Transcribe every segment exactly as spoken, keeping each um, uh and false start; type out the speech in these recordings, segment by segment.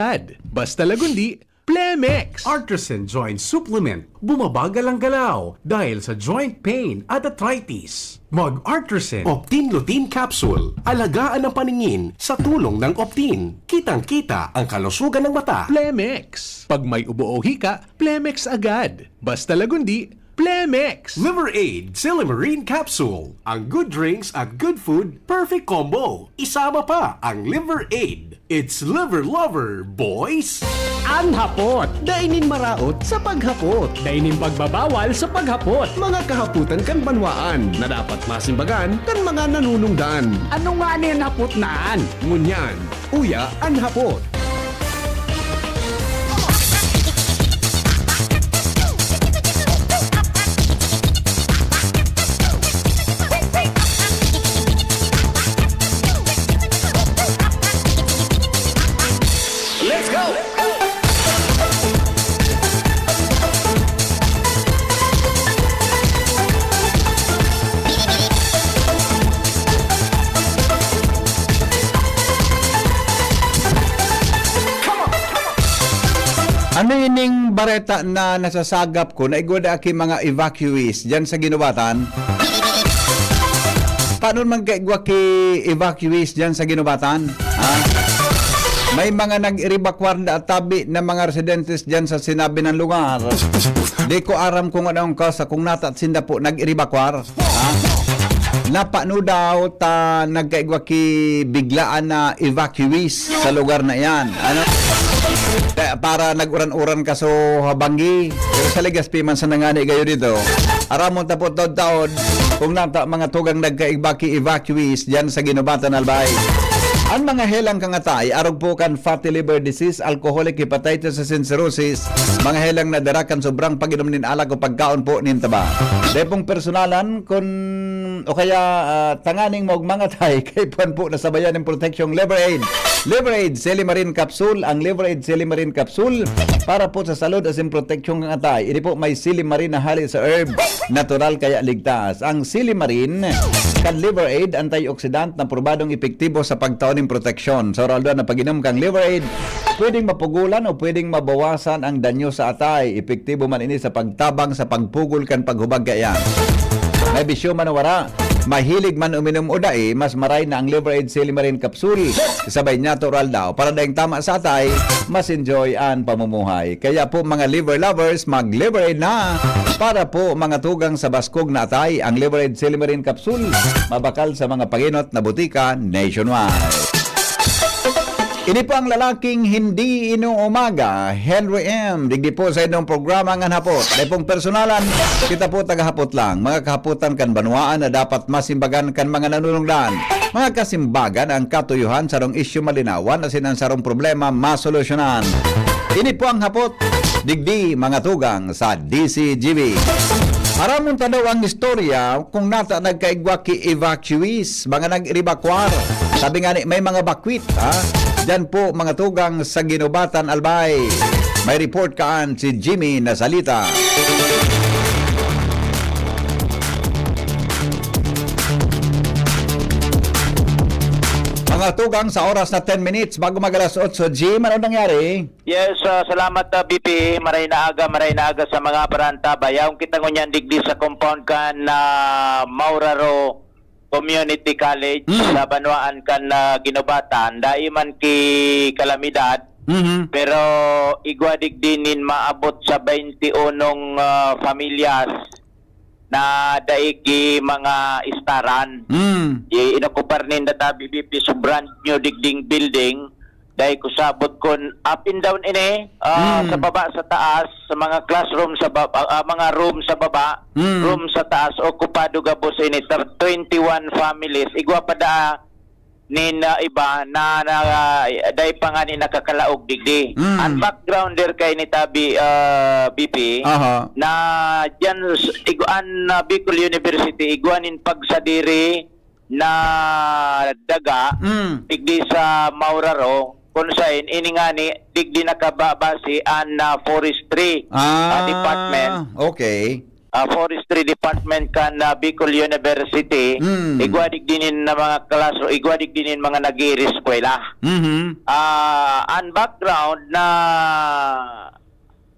agad. Basta lagundi, Plemex! Artisan Joint Supplement. Bumabagal ang galaw dahil sa joint pain at arthritis. Mag-Artisan. Optin Lutein Capsule. Alagaan ang paningin sa tulong ng Optin. Kitang-kita ang kalusugan ng mata. Plemex. Pag may ubo o hika, Plemex agad. Basta lagundi, Plemex! Liver Aid Silimarin Capsule. Ang good drinks at good food, perfect combo. Isama pa ang Liver Aid. It's Liver Lover, boys! An hapot, dai nin maraot sa paghapot. Dai nin pagbabawal sa paghapot. Mga kahapotan kan banwaan na dapat masimbagan kan mga nanunungdan. Ano nga nin hapot na an? Ngunyan, uya an hapot. Let's go! Ano ining bareta na nasasagap ko na igwa da aki mga evacuees diyan sa Guinobatan? Paano man kaigwa ki evacuees diyan sa Guinobatan? Ha? May mga nag-iribakwar na tabi na mga residentes diyan sa sinabi ng lugar. Di ko aram kung anong kasa, kung nata sinda po nag-iribakwar. Ha? Napano daw ta nagkaigwa ki biglaan na evacuees sa lugar na iyan. Ano? Kaya para nag-uran-uran kaso ha banggi. Pero sa Legazpi man sa nangani gayo dito. Aramon ta po taod-taod kung nata mga tugang nagkaigwa ki evacuees diyan sa Guinobatan, Albay. An mga helang kan atay, arog po kan fatty liver disease, alcoholic hepatitis, asin cirrhosis, mga helang na dara kan sobrang pag-inom nin alak o pagkaon po nin taba. Dai pong personalan kun, o kaya, ah, tanganing maog mga atay, kaipuhan po na sabayan nin proteksyong Liver Aid. Liver Aid Silimarin Capsule, ang Liver Aid Silimarin Capsule para po sa salud asin proteksyon kan atay. Ini po may silimarin na hali sa herb, natural kaya ligtas. Ang silimarin kan Liver Aid, antioxidant na probadong epektibo sa pagtao nin proteksyon. Sa oral na pag-inom kan Liver Aid, pwedeng mapugulan o pwedeng mabawasan ang danyo sa atay. Epektibo man ini sa pagtabang sa pagpugol kan paghubag kaiyan. May bisyo man o wara, mahilig man uminom o dai, mas maray na ang Liver Aid Silimarin Capsule. Sabay niya to oral daw. Para daing tama sa atay, mas enjoy an pamumuhay. Kaya po mga liver lovers, mag-Liver Aid na para po mga tugang sa baskog na atay. Ang Liver Aid Silimarin Capsule, mabakal sa mga panginot na butika nationwide. Ini po ang lalaking hindi inuumaga, Henry M. Digdi po sa inyong programa ngan hapot. Dai pong personalan, kita po tagahapot lang. Mga kahapotan kan banwaan na dapat masimbagan kan mga nanunungdan. Mga kasimbagan, ang katuyuhan, sarong isyu malinawan, asin ang sarong problema masolusyonan. Ini po ang hapot, digdi mga tugang sa D C G B. Aramon ta daw ang istorya kung nata nagkaigwa ki evacuees, mga nag-evacuar. Sabi nga ni, may mga bakwit, ha? Diyan po, mga tugang sa Guinobatan, Albay. May report kaan si Jimmy Nasalita. Mga tugang, sa oras na ten minutes bago mag alas otso, Jim, ano nangyari? Yes, ah, salamat, ah, B P. Maray na aga, maray na aga sa mga baranta. Bayaw kita ngunyan digdi sa compound kan, ah, Mauraro Community College, Mm. sa banwaan kan, ah, Guinobatan. Dai man ki kalamidad, Mhm. pero igwa digdi nin maabot sa baynti unong, ah, familias na dai ki mga istaran. Mm. I-, inokupar ninda tabi, B P, sobrang new digding building. Dai ko sabot kun up and down ini, ah, Mm. sa baba, sa taas, sa mga classroom sa baba, ah, mga room sa baba, Mm. room sa taas, okupado gabos ini. Tar-, twenty-one families. Igwa pa da nin, ah, iba na, na, ah, dai pa ngani nakakalaog digdi. Mm. Ang background der kay ni tabi, ah, B P, Aha. na diyan s-, igu-, an, ah, Bicol University, igwa nin pagsadiri na daga, Mm. digdi sa Mauraro, kung sain, ini ngani, digdi nakababasi an, ah, forestry, ah, Ah, department. okay. ah, Forestry Department kan, ah, Bicol University, Mm. igwa digdi nin na mga klase, igwa digdi nin mga nag-iireskwela. Mhm. Ah, an background na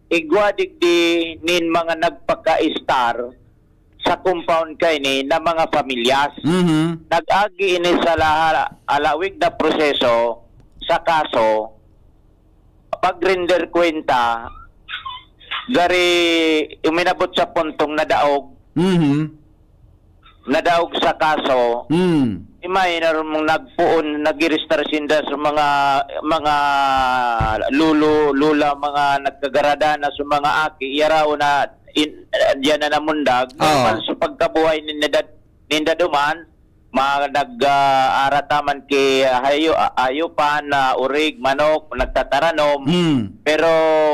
igwa digdi nin mga nagpaka-star sa compound kaini na mga pamilyas. Mhm. Nag-agi ini sa laha-, halawig na proseso sa kaso, pag-render kwenta, gari uminabot sa puntong nadaog, Mhm. nadaog sa kaso, Mm. imagine mong nagpoon, nag-register sinda sa mga, mga lolo, lola, mga nagkagarada na sa mga aki, yaraw na in, diyan na namundag. Oo. Normal sa pagkabuhay ninda, ninda duman, mga nag, ah, arataman ki hayo-, ah, hayopan, na urig, manok, nagtataranom. Mm. Pero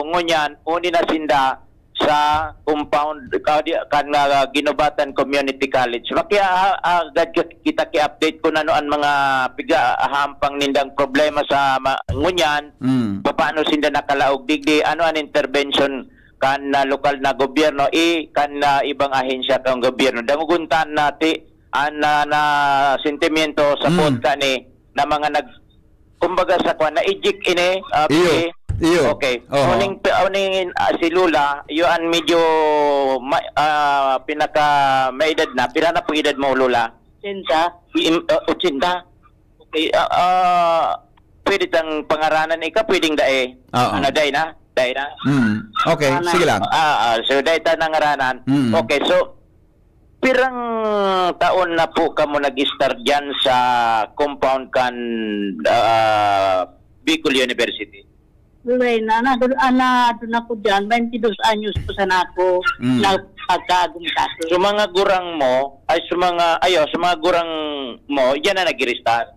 ngunyan, uni na sinda sa compound ka-, di-, kan, ah, Guinobatan Community College. Makiha-, agad ka-, kita ki-update kung ano ang mga piga-, hampang nindang problema sa ma-, ngunyan, Mm. papaano sinda nakalaog digdi, ano ang intervention kan, ah, lokal na gobyerno, i kan, ah, ibang ahensya kan gobyerno. Dangogon ta nati an, ah, na sentimiento sa Mm. podcast ni na mga nag-, kumbaga sa kwan, na-eject ini, ah, Iyo. si Iyo. Okay. Oho. Uning, uning, ah, si Lola, iyo an medyo ma-, ah, pinaka may edad na. Pira na po edad mo, Lola? Ochenta. Im-, ah, ochenta. Okay, ah, ah, pwede tang pangaranan ika, pwedeng dai. Oo. Ano, dai na? Dai na? Mm. Okay, Ano? sige lang. Ah, ah, so dai ta nangaranan. Mm. Okay, so, pirang taon na po kamo nag-start dyan sa compound kan, ah, Bicol University? Lorena, na, na, na, doon ako dyan, twenty-dos anyos po sana ako Mm. na pagkaagumtaso. So, mga gurang mo, ay, sa mga, ayo, sa mga gurang mo, dyan na nag-start?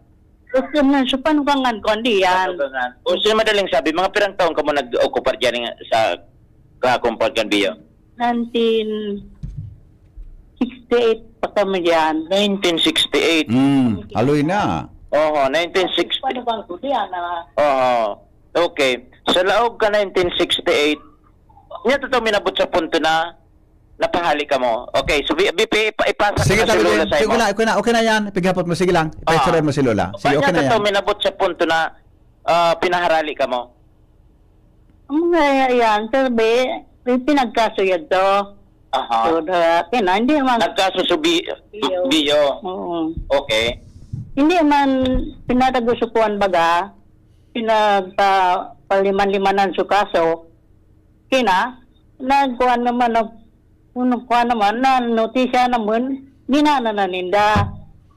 Gusto mo, so, paano ka nga, kuwan, di yan? Paano ka nga? O, sa madaling sabi, mga pirang taon ka mo nag-occupier dyan nga sa ka-compound kan Bio? Nineteen sixty-eight pa kami dyan. Nineteen sixty-eight? Hmm, haloy na. Oho, nineteen sixty. Paano bang kundi yan, ah? Oho. Okay. Sa laog ka nineteen sixty-eight, niya totoo minabot sa punto na napahali ka mo. Okay, so, B-, B P, ipa-, ipasa ko Sige, na si tabi Lola din. sa Sige imo. na, okay na, okay na yan. Pighapot mo, sige lang. Ah. Ipaistorya mo si Lola. Sige, Kanya okay na totoo yan. minabot sa punto na, ah, pinaharali ka mo. Ang mga yan, sir, be, may pinagkaso yan to. Aha. So, the, you know, hindi naman Nagkaso sa bi-, Bio. Bio. Oo. Okay. Hindi man pinatagusukuan baga, pinagpa-, paliman-limanan sa kaso, kina, nagkuhan naman, nag-, nagkuhan naman, na notisya naman, ninana na ninda.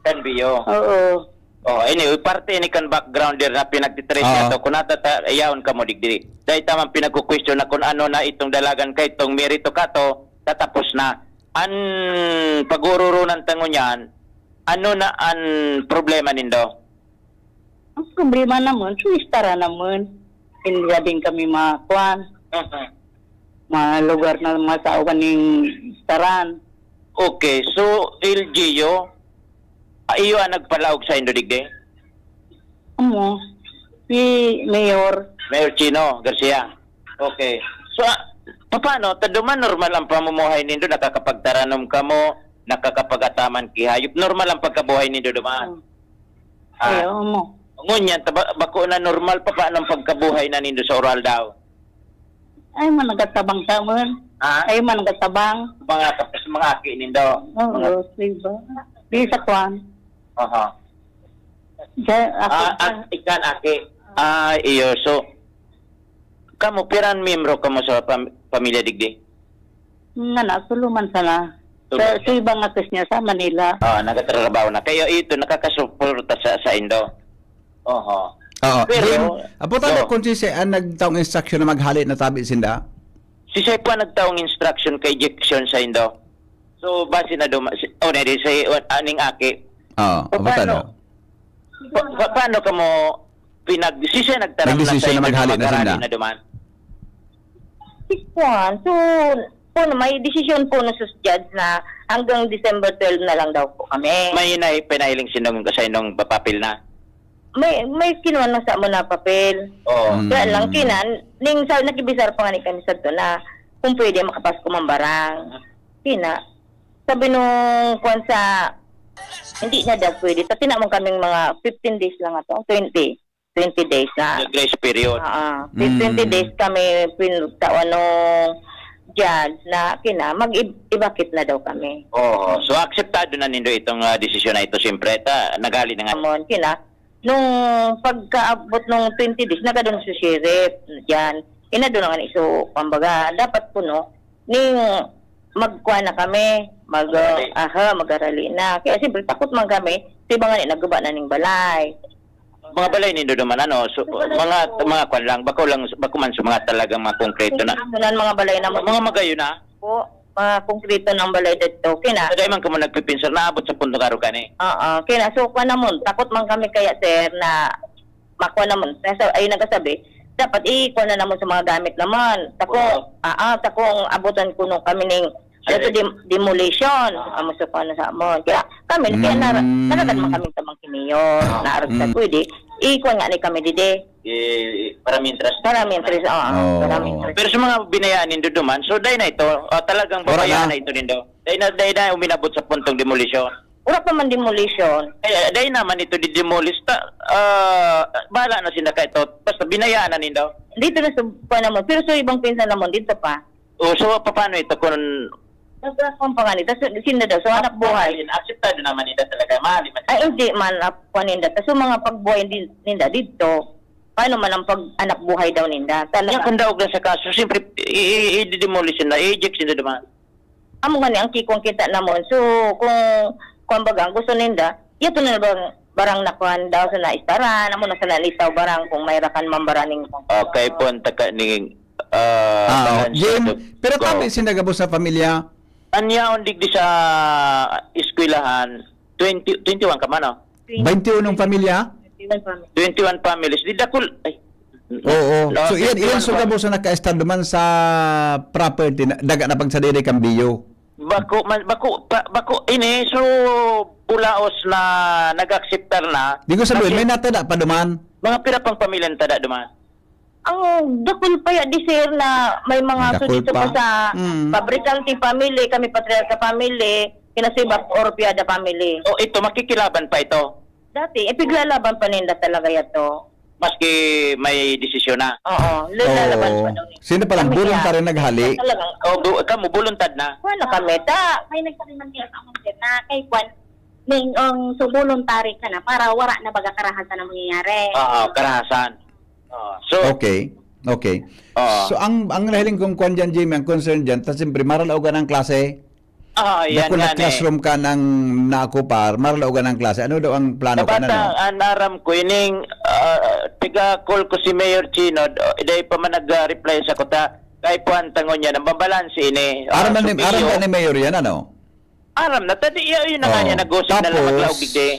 Kan Bio. Oo. Oh, anyway, parte ni kan background der na pinagtitrace Oo. niya to. Kung natata-, yaon ka mo digdi. Dahil tamang pinagkukwestiyon na kung ano na itong dalagan ka, itong merito ka to, tatapos na. An pag-uururunan tango niyan, ano na an problema nindo? Ang problema naman, sa istara naman. Hindi din kami makakuan. Mhm. Mga lugar na masawa ning istaran. Okay, so, L G U, ah, iyo ang nagpalaog sa indo digdi? Amo, si Mayor. Mayor Chino Garcia. Okay. So, ah, paano? Ta duman normal ang pamumuhay nindo, nakakapagtaranom kamo, nakakapagataman ki hayop. Normal ang pagkabuhay nindo duman? Hmm. Ah. Ay, oo mo. Ngunyan, ta ba-, bako na normal pa, paano ang pagkabuhay na nindo sa Uraldaw? Ay, man nagatabang sa amin. Ha? Ay, man nagatabang. Mga kapis, mga aki nindo. Oo, Mga diba? Di sa kwan. Aha. Diyan, ako Ah, pa. ah, ikan aki. Ah, iyo. So, kamo, piran miyembro kamo sa pam-, pamilya digdi? Nga na, tulo man sana. Tulo. Sa, sa ibang atis niya, sa Manila. Ah, nagatrabaho na. Kaya ito, nakakasuporta sa, sa indo. Oho. Oo. Pero, Then, apo tayo, oh. Kung si, si, ang nagtaong instruction na maghali na tabi sinda? Si Saipo ang nagtaong instruction kay Jackson sa indo. So, base na duma-, si, oh, na di, si, aning aki. Oo, So, apo tayo. paano? Pa-, pa-, paano ka mo pinag-, si siya nagtaram na Nagdesisyon sa na indo maghali na na maghali sinda? na duman? Si Juan, so, po, may desisyon po na sus judge na hanggang December twelve na lang daw po kami. May nai-, pinahiling sinong, sa inong papapil na? May, may kinuha na sa mo na papel. Oo. Mm. Kaya lang, kinan, ning sa, nakibisar pa nga ni kami sa to na kung pwede makapasko man barang. Kina, sabi nung kwan sa, hindi na daw pwede. Pati naman kaming mga fifteen days lang ato, twenty, twenty days na. Yung grace period. Oo, di Mm. twenty days kami pinagtawan nung judge na kina, mag-evacuate na daw kami. Oo. So, akseptado na nindo itong, ah, desisyon na ito, siyempre, ta, naghali na nga. Amon, kina, nung pagkaabot nung twenty days, nagadon si sheriff, diyan. Inadto na nga ni, so, kumbaga, dapat kuno, ning magkuha na kami, mag, Mag-arali. aha, mag-arali na. Kaya siyempre, takot man kami, si ba nga ni, nagguba na ning balay. Mga balay nindo naman, ano, so, Sa balay mga, ko. mga kwan lang, bako lang, bako man sa mga talagang mga konkreto na. Ano na ang mga balay naman? Mga magayon na. Po, mga konkreto ng balay dito. Kina. Sa dahil man kamo nagpipinsar, naabot sa punto karo ka ni. Oo, kina. So, kwan naman, takot man kami kaya, sir, na makuha naman. Nasa, ay, nagkasabi, dapat ikuha na naman sa mga gamit naman. Tako, Oo. ah, ah, takong abutan kuno kami ning, Ay. dito dem-, demolition. Ah. Amo sa kuha na sa amon. Kaya kami, kaya nara-, Mm. naragan man kami sa mga kiniyo, Ah. naarog sa Mm. pwede. Ikuha nga ni kami didi. Eh, para mintras. Para mintras, oo, Oo. para mintras. Pero sa mga binayaan nindo duman, so dahil na ito, ah, talagang Wala babayaan na. na ito nindo. Dahil na, dahil na uminabot sa puntong demolition. Wala pa man demolition. Eh, dahil naman ito di-demolish, ta, ah, bahala na sinda ka ito. Basta binayaan na nindo. Dito na sa kuha naman. Pero sa ibang pinsan naman, dito pa. O, so, paano ito kung Nagkakong panganita, so, sinda daw, so, hanap buhay. Akseptado naman nila talaga, mahal man. Ay, hindi man, ap-, kuha ninda. Ta, so, mga pagbuhay din, ninda dito, paano man ang pag-anak buhay daw ninda? Talaga. Yan, kung daog na sa kaso, siyempre, i-, i-, i-demolish na, i-eject sila naman. Amo nga ni ang kikong kita namon. So, kung, kung baga, ang gusto ninda, yato na bang barang na kuhan daw sa naistaran, amo na sa nalitaw barang kung may rakan man baraning. Okay, punta ka ni, ah, Ah, Bahan Jim, Sudok pero ko. Tabi sinda gabos sa pamilya? An yaon digdi sa eskwelahan, twenty, twenty-one ka man, no? Twenty-one pamilya? Twenty-one family. Twenty-one families. Di dakul-, ay. Oo. No, So, iyan, iyan twenty-one so fam- gabos na nakaestado man sa property na, daga na pagsadiri kang biyo. Bako man, bako, pa, bako, ini, so, bulaos na nag-akseptar na. Di ko sabihin, Kasi may natada pa duman. Mga pira pang pamilya natada duman? Ang dakul pa ya di, sir, na may mga Dakul sudito pa. pa sa Mm. fabricante family, kami patriarka family, kinasiba Orpiada family. O, ito, makikilaban pa ito? Dati, eh, piglalaban pa ninda talaga yato. Maski may desisyon na? Oo, naglalaban Oo. pa daw ninda. Sino palang Kami voluntary kaya, naghali? Talagang O, bu-, kamo, voluntad na? Wala kami, ta. May nagsabi man kaya sa amin, sir, na kay Juan, ning, ang, so, voluntary ka na para wala na baga karahasan ang mangyayari. Oo, karahasan. Oo. So, Okay. Okay. Oo. So, ang, ang nahiling kong kwan dyan, Jimmy, ang concern dyan, ta siyempre, maralaogan ang klase. Ah, yan Dakul na nga, eh. classroom ka nang naokupar, maralaogan ang klase. Ano daw ang plano ka na, Kabata, no? ang aram ko, ining, ah, tiga-call ko si Mayor Chino, d-, dahil pa man nag-reply sa kuta, kay Puan Tangon yan, ang babalanse ini, ah, Aram na ni, so, aram Pio. na ni Mayor yan, ano? Aram na, tadi, y-, yun na nga Oh, niya, nag-usap na lang tapos, maglaog digdi.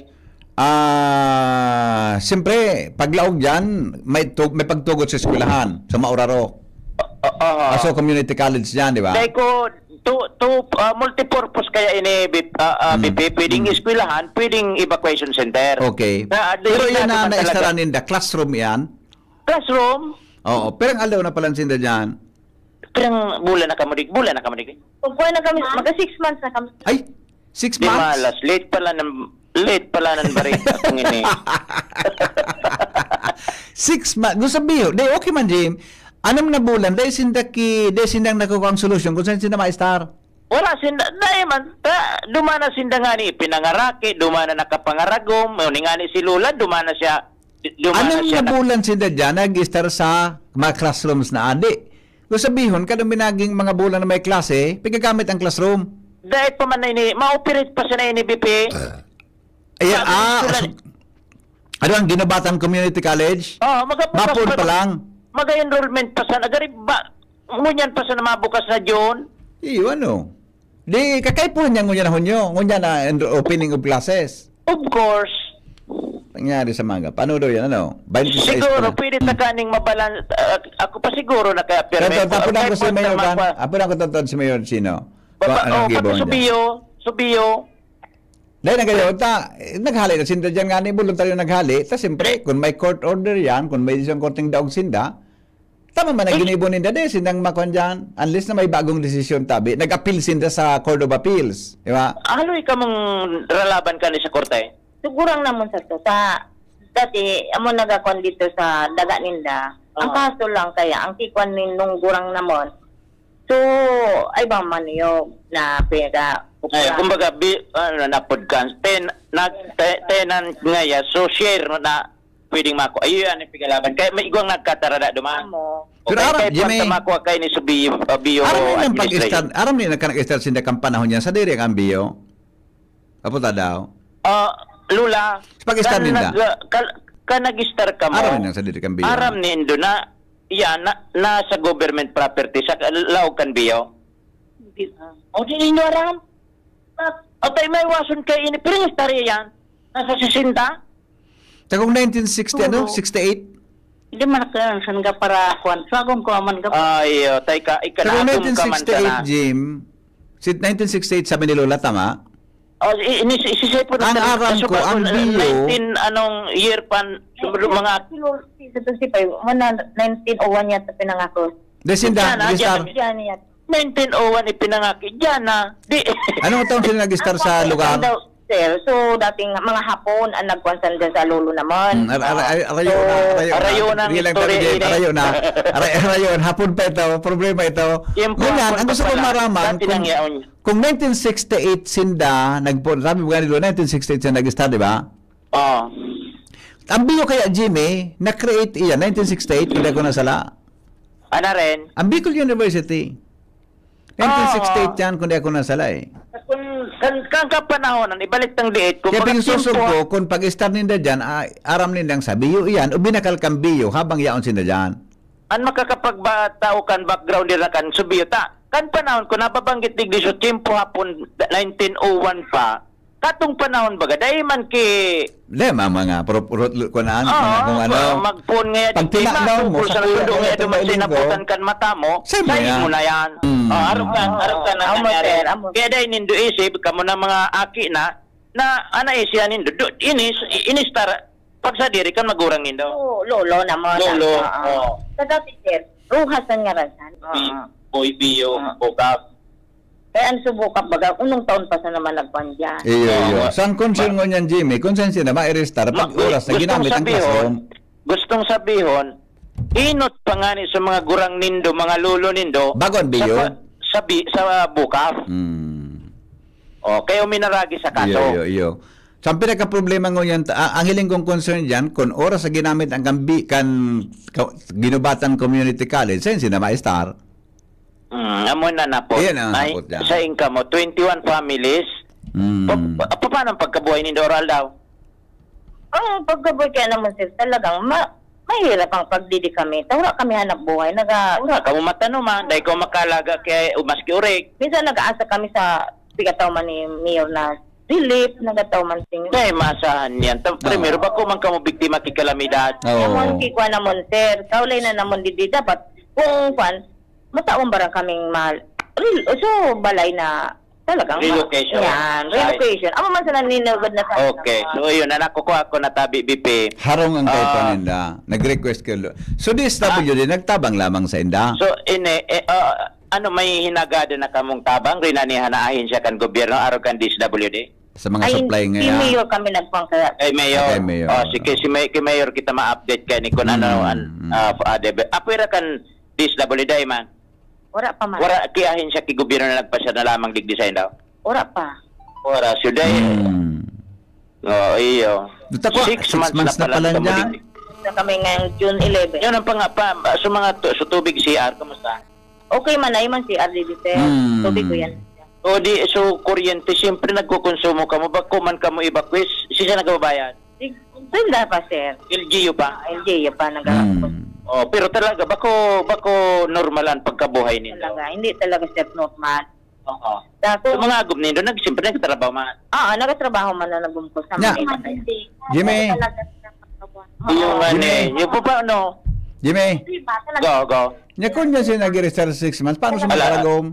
ah, siyempre, paglaog dyan, may tug-, may pagtugot sa eskwelahan, sa Mauraro. O-, o-, oo. Aso community college dyan, di ba? Dahil ko, two, two, ah, multipurpose kaya ini, B-, ah, ah, Mm. B P, pwedeng Mm. eskwelahan, pwedeng evacuation center. Okay. Na, ah, Pero designado yan na man talaga. naestaran ninda, classroom yan? Classroom. Oo, pirang aldaw na pala sinda dyan? Pirang bulan na kamo dig-, bulan na kamo dig-, Pagkuha na kami, magka six months na kami. Ay, six Di months? malas, late pala ng, late pala ng barita kong ini. Six months. Gusto sabihin, di, okay man, Jim. Anam na bulan, dahil sinda ki, dahil sindang nakukuha ang solusyon kung saan sinda ma-star. Wala sinda, dahil man, ta, dumana sinda nga ni pinangaraki, dumana nakapangaragom, o ni nga ni si Lola, dumana siya, dumana Anam siya na na- bulan sinda dyan, nag-star sa mga classrooms na adi. Kung sabihon, kada minaging mga bulan na may klase, pigagamit ang classroom. Dahil pa man na ini, ma-operate pa siya na ini, B P. Ayan, Sabi ah, nila so, ano ang Guinobatan Community College? Oo, magabukas Mapon pa pa na. lang. Mag-enrollment pa sa nagari ba? Ngunyan pa sa namabukas na June? Iyo, ano? Di, kakaipuhan niya ngunyan na Hunyo. Ngunyan na enro-, opening of classes. Of course. Nangyari sa mga, paano daw yan, ano? Twenty-six Siguro, pa lang. pwede ta Hmm. kaning mabalan-, ah, ako pa siguro na kaya Pero pirmi tapos ko. lang ko si Kaya Mayor po, Gan. Apo lang ko totoo si Mayor Chino. Baba-, Kung anong oh, pati gibaw niya. Subiyo, Subiyo. Dahil nagayon, ta, eh, naghali na sinda dyan nga ni, voluntaryo naghali. Ta, siyempre, kung may court order yan, kung may isang korteng daog sinda, Tama man ang Eh, ginibo ninda, di sindang makuan diyan. Unless na may bagong desisyon, tabi. Nag-appeal sinda sa Court of Appeals, di ba? Haloy ka mong ralaban ka ni sa korte? Sugurang namon sa to, sa dati, amo nagakon dito sa daga ninda. Ang Oo. kaso lang kaya, ang kikwan nin nung gurang namon, so, ay bang maniyog na pinaga-, Ay, kumbaga, bi-, ano, napod ka, ten-, nag-, te-, tenant nga ya, so share na pwedeng mako. Ayun, yan ang pigalaban. Kaya may igwang nagkatarada duman. Amo. Pero Okay, aram, kaya Jimmy, tuwan sa mako, kaya ni Subiyo, uh, Biyo aram mo yung administration. pag-start, aram mo yung nagka-nag-start sinda kang panahon yan, sa diri ang Biyo? Apo ta daw? Ah, Lula, Pag-start kan ninda? nag-, ka, ka nag-start ka mo, Aram ninda sa diri kan Biyo. aram nindo na, yan, na, nasa government property, sa laog kan Biyo. Di, ah. O, di ninyo aram. At, at ay may wason kay ini, pero yung istorya yan, nasa sesenta? Takong nineteen sixty, ano? Oo. Sixty-eight? Hindi man ako yan, saan ka para, kuwan? Swagong ko man ka. Ay, oh, tay ka, Takong ikalagom ka man nineteen sixty-eight, sana. Jim. Si nineteen sixty-eight, sabi ni Lola, tama? Oh, i-, ini-, si, si Sir po Ang nagtanong, aram ko, kaso ba, ang uh, Biyo nineteen, anong year pan, mga Sixty-five, wala, nineteen oh one yata pinangako. Di sinda, Yan, ah, di yan, star. yan. Yan, yan. Nineteen oh one ipinangaki. Diyan na. Di. Anong taon sila nag-star sa Ako, lugar? Daw, sir. So, dating mga Hapon ang nagkuhan sa, dyan sa lolo naman. Hmm, ara-, ara-, ara-, arayo na, So, arayo na. Arayo na ang Bilang istorya tabi, ini. Arayo na. Aray, arayo, Hapon pa ito. Problema ito. Yung Ngunyan, Hapon ang gusto pa ko pala. maraman Dati kung, nang yaon. kung nineteen sixty-eight sinda, nagpo-, sabi mo nga nila, nineteen sixty-eight sinda nag-start, di ba? Oo. Ang Biyo kaya, Jimmy, na-create iyan, nineteen sixty-eight, kung di ako nasala. Ano rin? Ang Bicol University. Oo. Nineteen sixty-eight yan, kung di ako nasala eh. Kung kan, kan kapanahonan, ibalik tang diit, kung Kaya mga pinsusog tiyempo ko, kung pag-start ninda dyan, ah, aram nindang sa Biyo iyan, o binakal kang Biyo, habang yaon sinda dyan. An makakapagbatao kan background nila kan Subiyo ta. Kan panahon ko, nababanggit digdi sa tiyempo Hapon, nineteen oh one pa, katong panahon baga, dai man ki Hindi, mga, mga pro-, pro-, kunaan, Oo, mga kung ano. magpuon nga yan. Pag Di tinakdaw mo, mapupul sa sa kuya mundo mo, nga yan, itong duman, linggo, sinabutan kan mata mo, same mo sa yan. imo na yan. Mm. Oh, arog ka, Oo, arog ka na amo, nangyari. sir, amo. Kaya dahil nindo isip, kamo na mga aki na, na, ana, eh, siya nindo, do, inis, inis tar-, pag sa diri kan magurang nindo. Oo, lolo naman, Lolo, oo. oo. Sa dati, sir, Rojas ang ngaran san. Bi-, Oo. Boy Bio, Oo. Bukab. Kaya ang subukap baga, unong taon pa sa naman nagkuhan dyan. Iyo, Oo, iyo. wa-, San concern wa- mo niyan, Jimmy? Kung saan sila ma-arrestar, pag Ma-, oras na gustong ginamit ang sabihon, classroom. gustong sabihon, inot pa nga ni sa mga gurang nindo, mga lolo nindo, Bago ang sa Biyo? pa-, sa bi-, sa Bukab. Hmm. O, kaya uminaragi sa kaso. Iyo, iyo, iyo. So, ang pinakaproblema ngunyan, ta-, a-, ang hiling kong concern diyan, kung oras sa ginamit ang kambi-, kan, ka-, Ginubatan Community College, saan sila ma-star? Hmm, amo na na po. Iyan ang Ay, hapot niya. Sa income mo, twenty-one families. Hmm. Pa-, pa-, paano ang pagkabuhay nindo, Oral, daw? Ang pagkabuhay kaya naman, sir, talagang ma-, mahirap ang pagdidi kami. Ta wala kami hanap buhay. Naga- Wala kamo matanuman, dahil ko makalaga kay, o maski urig. Minsan nag-aasa kami sa pigataw man ni Mayor na relief, nagataw man sing- Kaya maasahan yan. Ta-, primero, Oo. bako man kamo biktima ki kalamidad. Oo. Namon ki kwa namon, sir. Kaulay na namon didi. Dapat, kung kwan, matawan ba rin kaming mahal? Rel-, so, balay na talagang ma-, Relocation. yan, Right. relocation. Amo man sa naninugod na sa Okay. So, yun, anak ko, ako natabi, B P. Harong ang kay Ah. paninda. Nag-request kayo. So, D S W D, Ah. nagtabang lamang sa inda? So, ini, eh, ah, ano, may hinagada na kamong tabang? Rinanihan na ahensya kan gobyerno, araw kan D S W D? Sa mga Ay, supply si ngayon? Mayor kami nagpang kaya. Kay Mayor. Ah, kay Mayor. Oh, sige, si May-, kay Mayor kita ma-update kay ni kung ano, Mm, an-, mm. ah, ah, debe-, apwera kan D S W D, man. Wala pa man. Wala, ki ahensya ki gobyerno na nagpasya na lamang digdi sa inyo? Wala pa. Wala, so, day. Hmm. Oo, iyo. Dito ko, Six six months months na na pala pala kamo dyan. Digdi. Na kami ngayong June eleven. Yun ang panga-, pa, sa mga tu-, sa tubig C R, kamusta? Okay man, ay man si R D D, sir. Hmm. Tubig ko yan. O di, so, kuryente, siyempre nagkukonsumo kamo. Bako man kamo evacuees, si siya nagbabayad? Sila pa, sir. L G U pa? Ah, L G U pa, nag-aarapos. Hmm. Oh, pero talaga, bako, bako normal ang pagkabuhay ninyo? Talaga, hindi talaga, sir, normal. Oo. Sa So, mga agom nindo, nag-, siyempre, nagtatrabaho man. Oo, nagtatrabaho man na nagumkos sa Nya. mga iba. Jimmy. Talaga, sir, pagkabuhay. Yung Oo. ano Jimmy. eh, yung pa, pa, ano? Jimmy. Di ba, talaga? Go, go. Nya, kung niya siya nag-register sa six months, paano siya Ala. mag-aragom?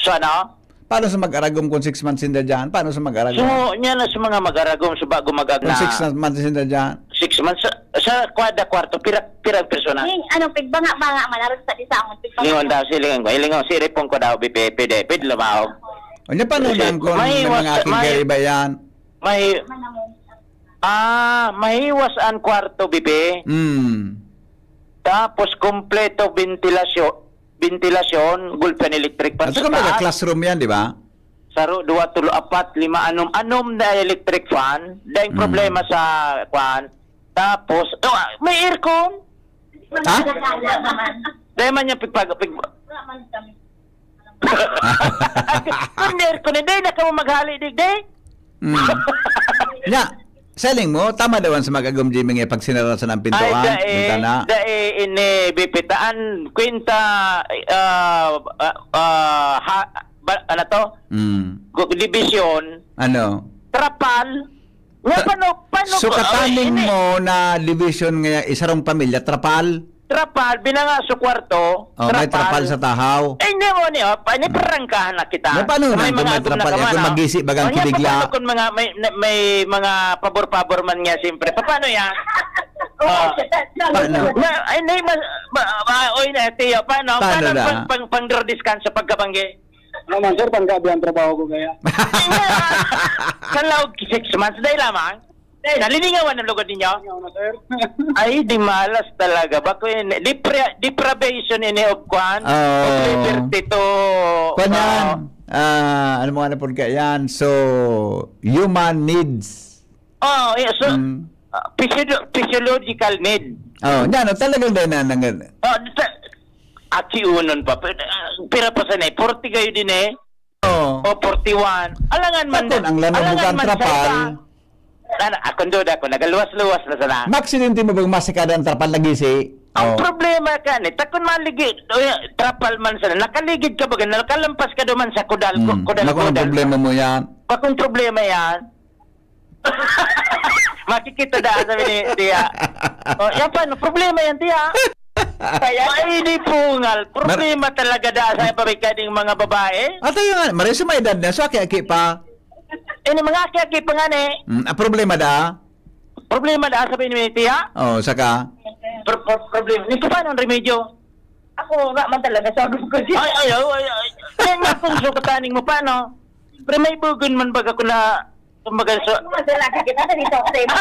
Sana? Paano sa mag-aragom kung six months sinda dyan? Paano sa mag-aragom? So, niya na sa mga mag-aragom, sa bago mag-agna. Kung six months sinda dyan? Six months. Sa, sa kwada kwarto, pira, pira ang persona? Ning, ano, pigbanga-banga man, aron sa di sa amon, pigbanga. Lingon daw, silingon ko. Ilingon, siripon ko daw, bipe, pide, pid lumaog. Unya, paano Kasi lang kung may mahiwas, mga aking may, kaiba yan? May, Manamon. Ah, mahiwas ang kwarto, bipe. Hmm. Tapos, kompleto ventilasyon, ventilasyon, gulpian electric fan At sa saka may taas. Classroom yan, di ba? Saro, duwa, tulo, apat, lima, anom, anom na electric fan. Dahil Mm. problema sa, kwan. Tapos, oh, ah, may aircon. Ha? Dahil man niya pigpag-, pig-, Kung aircon, hindi na kamo maghali, digdi. Mm. Nya, sa hiling mo, tama daw an sa mag-agom, Jimmy, nga pagsinara sa nang pintuan, Ay, dae, bintana? dae, ini, bipitaan, kwenta, ah, ah, ah, ha, ba, ano to? Mm. Gu-, division, Ano? trapal. Nga, Ta-, paano, paano so, ko, kataning ay, ini. mo na division nga isarong pamilya, trapal? Trapal, binanga sa kwarto, Oh, may trapal. trapal sa tahaw. Eh, hindi mo niyo, pa, ni prangkahan na kita. May paano Sa may na kung mga may agom na trapal? ka Kung man, oh. magisi, bagang Ano, kibigla. paano kung mga, may, na, may mga pabor-pabor man nga, siyempre? Pa-, paano yan? Oo, Oh. sa, sa, Paano? Na, ay, hindi, ma, ma, ma, oy, na, tiyo, paano? Paano Paano na? pang, pang, pang, deskanso pagkabanggi? Ano man, sir, panggabi ang trabaho ko kaya. Sa laog six months, dahil lamang. Dahil nalilingawan ang lugod ninyo. Ano na, sir? Ay, di malas talaga. Bako yun, depra-, deprivation ini of kwan, Oo. of liberty to, Kwan yan. ah, Ah, ano mo nga na pod kaya yan? So, human needs. Oh, yeah, so, Mm. ah, physio-, physiological need. Oh, yan, oh, talagang dahil na, nang- Oh, sa, aki unon pa. Pero, ah, pira pa sana eh? Forty kayo din eh. Oh. O forty-one. Alangan man Bakon, din. ang lanong Alangan bukan man sa trapal. iba. Ano, akong duda ko, nagaluwas-luwas na sana. Maaksidente mo bang masikada ang trapal na gisi? Ang Oh. problema ka ni, takon maligi, o, trapal man sana. Nakaligid ka ba, nakalampas ka duman sa kudal, Hmm. kudal, Naku, ang kudal. problema mo yan. Bakong problema yan? Makikita da, sabi ni Tiya. Oh, yan pa, no? Problema yan, Tiya. Kaya, ay, di pungal. Mar- Problema talaga da sa pamikading mga babae. Ato yun nga, maray sa may edad na, so aki-aki pa. Ini mga aki-aki pa nga ni. Mm, ang problema da? Problema da, sabi ni Tiya. Oh, saka? Pro-, pro-, problema. Ni, paano ang remedyo? Ako nga man talaga, sabi ko siya. Ay, ay, ay, ay, ay. Yan nga kung sukataning mo, paano? Pero may bugon man baga ko na, kumbaga, so Mas lagi kita sa dito, sa iba.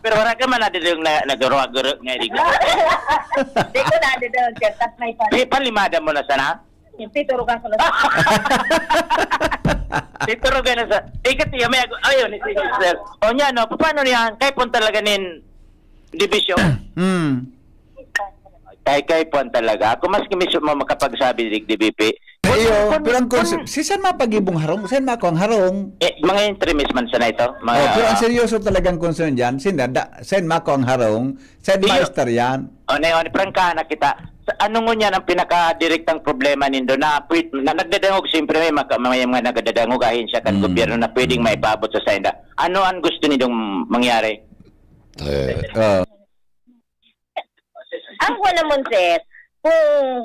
Pero wala ka man na dito yung na, nagurwa-guro nga, di ko. Di ko na, di daw, sir. Tas may pa. Di, palimada mo na sana? Yung titurugan ko na sa Titurugan na sa, ikat niya, may ago, ayun, ito yung sir. O niya, no, paano niyan? Kaya pun talaga nin division? Hmm. Kay, kay puwan talaga. Ako maski mismo makapagsabi, dig, D B P. Iyo, Kun, pero ang kun, kun, si, si saan mapag-ibong harong? Saan mako ang harong? Eh, mga intremes man sana ito. Mga, Oh, pero ang ah, seryoso talagang concern dyan, sin, da, saan mako ang harong? Saan Iyo. master yan? O, na yun, prangkahan na kita. Sa, ano ngunyan ang pinakadirektang problema nindo na, pwit-, na nagdadangog, siyempre may maka-, may mga nagdadangog ahensya kan Hmm. gobyerno na pwedeng Hmm. maipaabot sa sainda. Ano ang gusto nindong mangyari? Eh, ah. Ang kuwan namon, sir, kung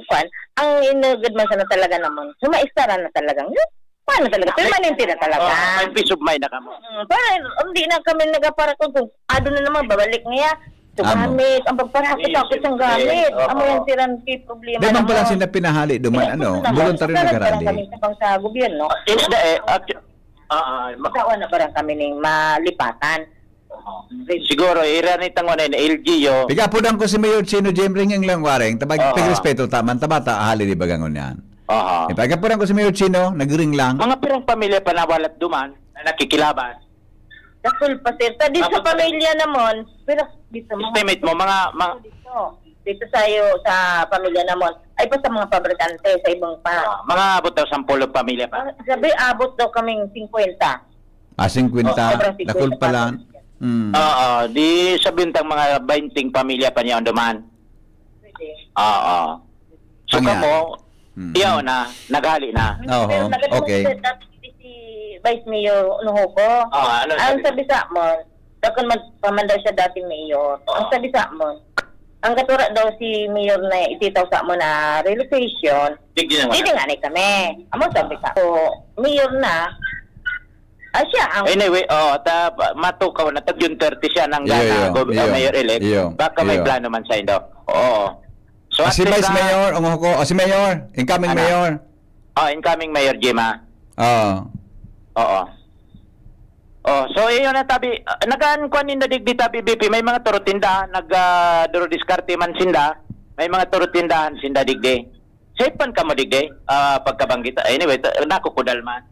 kuwan, ang inugod man sana talaga namon, so, maistaran na talagang, yun, kuwan na talaga, permanente na talaga. Oh, may peace of mind na kamo. Mm, para hindi na kami nagapara kung, kung ado na naman, babalik niya. So, Ah, mo. gamit, ang pagparahapit Yes, ako sa siyempre. gamit. Oo. Amo yan, sir, ang pi-, problema Di man namon. pala sila pinahali duman, Kaya, ano, gusto naman, voluntaryo na nagkaroon garandi. kami sa, sa gobyerno. Yes, da, eh, actu-, ah, ah, ma- Sa una, parang kami ning malipatan. Siguro, ira ni tango na yun, L G U. Pigapudan ko si Mayor Chino Jim, ringing lang, waring. Tabag, Oo. pigrespeto, taman, tabata, hali di bagangon yan. Aha. Ipagapudan ko si Mayor Chino, nagring lang. Mga pirang pamilya pa nawalat duman na nakikilaban? Dakul pa, sir. Sa, di sa Tapos, pamilya namon, pero di sa mga Estimate mo, mga, mga dito. Dito sa iyo, sa pamilya namon. Ay, pa sa mga pabrikante, sa ibang pa. Ah, mga abot daw sampolo pamilya pa. Ah, sabi, abot daw kaming singkwenta. Ah, singkwenta. Oh, sobrang singkwenta Dakul pa pala. lang. Mm. Oo, di sabihin tang mga bainting pamilya pa niya ang duman. Pwede. Oo. So, Pangyari. kamo, Mm. iyaw na, naghali na. Oho, Pero nagkatapos okay. na dati si Vice Mayor Unuhoko. Oo, ano Ang sabi? sabi sa amon, dakon man, pa man daw siya dating mayor. Oo. Ang sabi sa amon, ang gatura daw si mayor na ititaw sa amon na relocation, Di ginawa. di nga ni kami. Amo sabi sa ko, mayor na, Ah, siya ang Anyway, oh, ta, matukaw na, ta June thirty siya nang Iyo, gana, iyo, gob-, iyo, ah, mayor-elect. iyo, Baka may iyo. plano man sa indo. Oo. So, Ah, at si least Vice na Mayor, ang ako, ah, si Mayor, incoming Ano? Mayor. Oh, incoming Mayor Jima. Oo. Oo. Oh, so, iyon na tabi, ah, nagaan ko ninda digdi tabi, B P, may mga turutinda, nag, ah, duro diskarte man sinda, may mga turutindahan sinda digdi. Safe man kamo digdi, ah, pagkabanggit. Anyway, ta-, nakukudal man.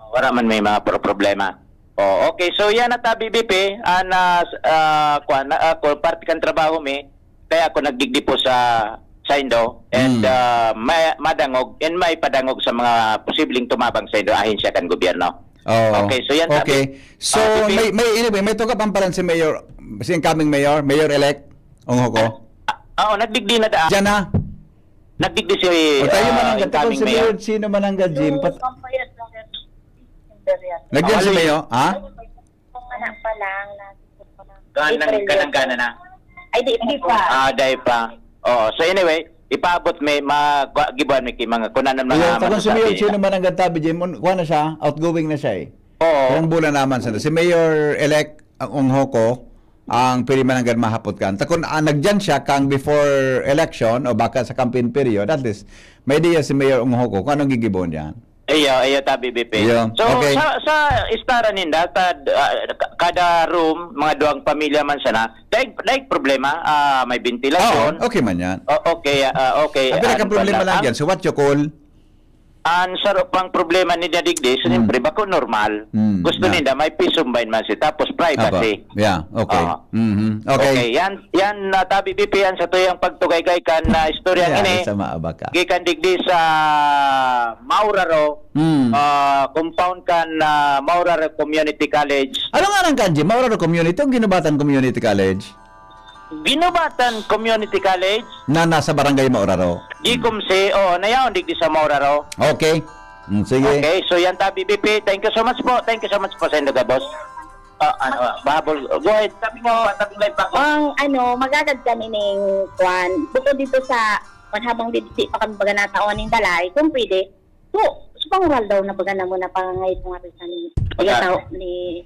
Wala man may mga pro-, problema. Oh, okay. So, yan na tabi, B P, ah, na, ah, kwan, na, ah, kung parte kan trabaho mi, kaya ako nagdigdi po sa, sa Indo, and, Mm. ah, may, madangog, and may padangog sa mga posibleng tumabang sa Indo, ahensya kan gobyerno. Oo. Okay, so yan, sabi Okay. So, Ah, B P? may, may, anyway, may tugap ang paran si Mayor, si incoming Mayor, Mayor-elect, Ong Hoko. Ah, oo, nagdigdi na daan. Diyan na. Nagdigdi si, O, tayo ah, mananggad, incoming takon si Mayor. Mayor, sino mananggad, Jim? Pat- Pampayas, Pampayas, Pampayas. Nagdiyan si Awali. Mayor, ha? Anak pa lang, na Ganang, April ganang, yun. gana na. Ay, di, Hindi pa. Ah, dai pa. Oo. So anyway, ipaabot mi, ma-, gwa-, gibuan mi ki mga kunanan, mga Ayun, takon si masasabi Mayor, nila. sino mananggad tabi, Jim? Un-, kuha na siya, outgoing na siya eh. Oo. Ilang bulan naman sa si Mayor-elect ang Ong Hoko, ang pwede mananggad mahapot kan. Takon, ah, nagdiyan siya kang before election o baka sa campaign period, at least, may idea si Mayor Ong Hoko kung anong gigibohon diyan. Iyo, iyo, tabi, B P. Iyo, So, okay. sa, sa istara ninda, tad, ah, ka-, kada room, mga duwang pamilya man sana, daig, daig problema, ah, may ventilasyon. Oo, okay man yan. O, okay, ah, okay, Ang pinaka-problema ano lang lang. yan, so what you call? Ang saro pang problema ni Dadigdi, so, Hmm. siyempre, bako normal. Hmm, Gusto na. ninda, may peace of mind man siya, tapos privacy. Apo. Yeah, okay. Oo. Mhm. Okay. Okay, yan, yan, ah, tabi, B P, yan sa tuyang pagtugaygay kan, ah, istoryang Kaya ini. sa maabak ka. Gikan digdi sa Mauraro, Hmm. ah, compound kan, ah, Mauraro Community College. Ano nga nang kanji? Mauraro Community o Ginubatan Community College? Ginubatan Community College. Na nasa Barangay Mauraro. Gikom si, oo, nayaon digdi sa Mauraro. Okay. Mm, sige. Okay, so yan tabi, B P. Thank you so much po. Thank you so much po sa indo gabos. Ah, ano, ah, bahabol. Go ahead. Sabi mo, patag live pa ako. Ang ano, magagad kami ning kwan. Bukod dito sa, kwan, habang di, di pa kami baga nataon ning balay, kung pwede, so, sa pangural daw na baga na muna pangangay ko nga rin sa ni, Baga. tao ni,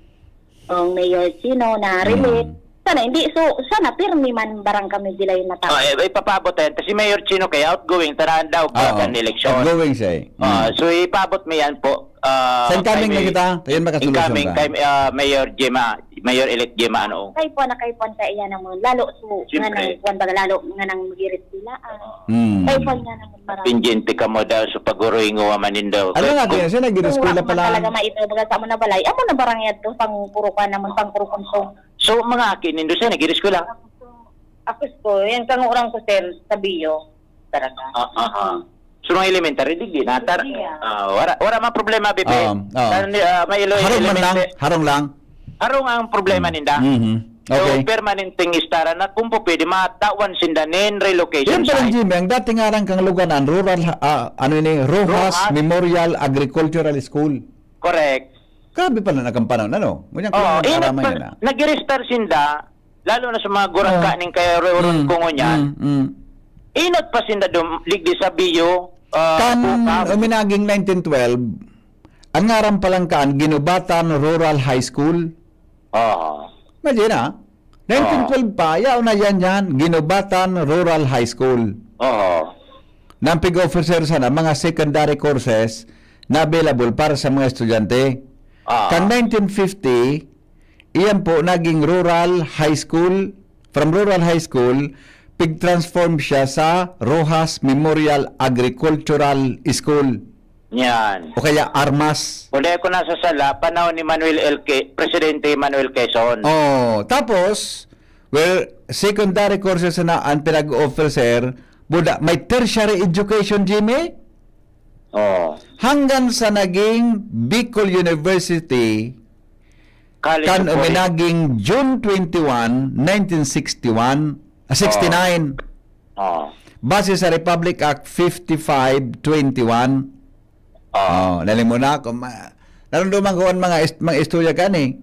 ang Mayor Chino na Mm. relate. Sana, hindi, so, sana pirmi man barang kami dilay na tao. Oh, eh, ipapabot yan. Kasi Mayor Chino kaya outgoing, tara daw pa Oo, kan eleksyon. outgoing siya eh. Ah, Mm. so, ipabot mo yan po. Ah, Sa incoming kay na kita, ayun, makasolusyon incoming ka. kay, ah, Mayor Jema, Mayor-elect Jema, ano? Kay po, na kay po, kay iyan naman. Lalo so, Siyempre. nga nang, kwan baga, lalo nga nang mag-irit sila, ah. Mm. Kay po nga naman, marami. Pinjente ka mo daw sa pag-uroy ngo, manin daw. Ano nga, Kung kaya siya nag-irit Kung sila wala pa man lang. talaga maito, baga sa amo na balay, amo na barang yadto, pang puro ka naman, pang puro konsong. So, mga aki nindo siya, nag-irit ko lang. Ako po, yung kangurang ko, sir, sa Bio, talaga. Ah, ah, ah. So, mga elementary, di, di natar-, Hindi, ah. ah, wala, wala man problema, Bibi. Um, um. Tan-, ah, may ilo-, Harong man lang, elemente-, harong lang. harong ang problema Mm. ninda. Mhm. So, Okay. permanenteng istara na kung po pwede, matawan sinda nin relocation Yan pala, site. Jimmy, ang dating ngaran kang lugar na, ang rural, ah, ano ini, Roxas Roxas. Memorial Agricultural School. Correct. Grabe pala na kan panahon, ano? Ngunyan ko Oo, lang inot naraman pa, yan, ah. nag-register sinda, lalo na sa mga gurangka Oh. ning kay Ro-, Ron Mm, Kungo niyan. mm, mm. Inot pa sinda dum-, digdi sa Bio, ah, Kan Bukab. uminaging nineteen twelve, ang ngaran pa lang kaan, Ginubatan Rural High School. Oo. Imagine, ah. Nineteen twelve pa, yaon na yan yan, Ginubatan Rural High School. Oo. Nang pig-offer sana mga secondary courses na available para sa mga estudyante. Ah. Kan nineteen fifty, iyan po naging Rural High School. From Rural High School, pig-transform siya sa Roxas Memorial Agricultural School. Yan. O kaya armas. Kung di ako nasasala, panahon ni Manuel L K, Presidente Manuel Quezon. Oh, tapos, well, secondary courses na ang pinag-offer, sir. Buda, may tertiary education, Jimmy? Oh. Hanggang sa naging Bicol University, College kan of Foreign. uminaging June twenty-one, nineteen sixty-one, ah, sixty-nine. Oh. Base sa Republic Act fifty-five twenty-one. Ah. Oh, lalim mo na ako. Ma-, narumduman ko ang mga ist-, mga istorya kan eh.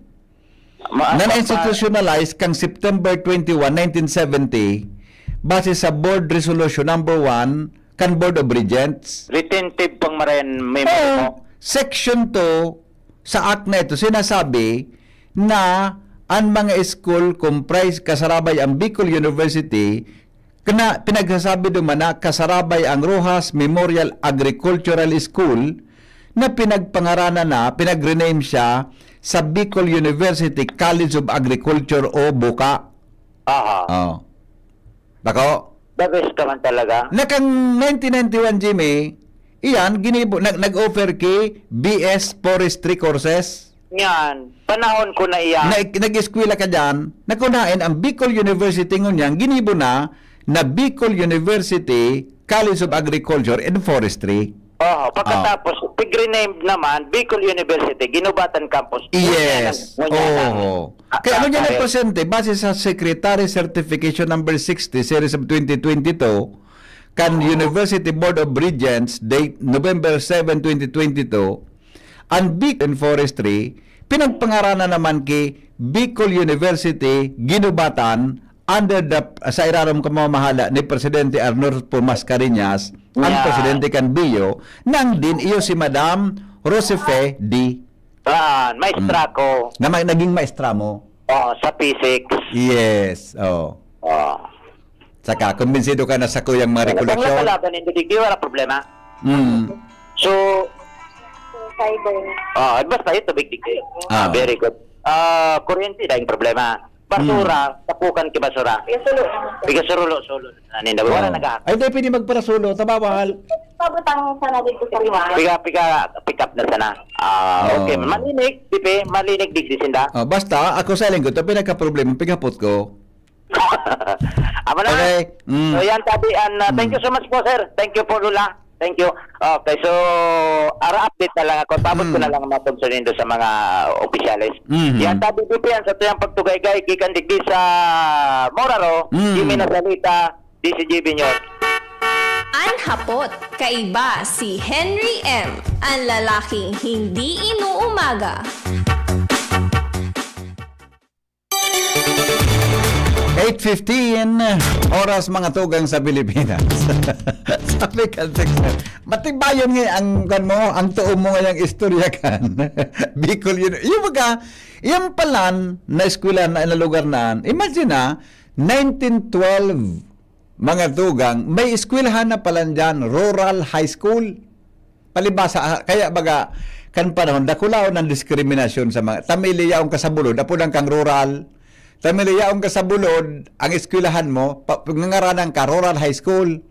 Ma-, Na ma-, na-institutionalize kang September twenty-one, nineteen seventy, base sa Board Resolution number one, kan Board of Regents. Retentive pang marayan, may Oo, mo. Section two, sa act na ito, sinasabi na ang mga school comprise kasarabay ang Bicol University, kana pinagsasabi duman na kasarabay ang Roxas Memorial Agricultural School na pinagpangaranan na, pinag-rename siya sa Bicol University College of Agriculture o BUCA. Aha. Oh. Bako? The best ka man talaga. Nakang nineteen ninety-one, Jimmy, iyan, ginibo, nag, nag-offer ki B S Forestry Courses. Yan. Panahon ko na iyan. Na, nag-eskwela ka dyan, nakunain ang Bicol University ngunyan, ginibo na, na Bicol University College of Agriculture and Forestry. Oh, pagkatapos, pig-rename naman, Bicol University, Guinobatan Campus. Yes. Ngunyan ang, ngunyan ang, Oo. Kaya ano niya ah, nagpresente, base sa Secretary Certification Number sixty, Series of twenty twenty-two, kan University Board of Regents, date November seven, twenty twenty-two, ang Bicol and Forestry, pinagpangaranan naman ki Bicol University, Guinobatan, under the, sa irarom kan pamamahala ni Presidente Arnulfo Mascarenhas, ang Yeah. presidente kan BIO, nang din iyo si Madam Rosefe D. Ah, maestra ko. Na may, naging maestra mo. Oh, sa physics. Yes. Oh. Oh. Saka, kumbinsido ka na sa kuyang mga Kung recollection. Kalaban, hindi, di wala problema. Mm. So, Cyber. Ah, basta ito, big digdi. Ah. Ah, very good. Ah, kuryente, dahil problema. Basura, tapukan ki basura. Yung sulo. Piga surulo, sulo. Ano, hindi, wala Oh. nag-aak. Ay, di pwede magparasulo. Tabawal. Pabutang sana dito sa liwanag. Piga, piga, pick up na sana. Ah, Oh. Okay. Malinig, pipi, malinig, digdi sinda. Oh, basta, ako sa linggo, ito pinagka-problema, pigapot ko. Ama na. Okay. Mm. So, yan, tabi, and uh, thank Mm. you so much po, sir. Thank you po, Lola. Thank you. Okay, so, ara update na lang ako. Tapos ko Mm. na lang matungso nindo sa mga opisyales. Mhm. Yan, tabi, D P, yan, sa tuyang pagtugaygay, gikan digdi sa Moraro, Mm. Jimmy Nazalita, D C G B News. An hapot, kaiba si Henry M, ang lalaking hindi inuumaga. Eight fifteen, oras mga tugang sa Pilipinas. Sabi ka, Dexter, matibayon nga ang, kan mo, ang tuo mo ngayang istorya kan. Bicol, yun, yung mga, yung palan na eskwela na, na lugar na, imagine na, nineteen twelve, mga tugang, may eskwelahan na palan dyan, Rural High School. Palibasa, ah, kaya baga, kan panahon, dakulaon ang diskriminasyon sa mga, ta mili yaon ka sa bulod, apo lang kang rural. Ta mili yaon ka sa bulod, ang eskwelahan mo, pa, ngangaranan ka, Rural High School.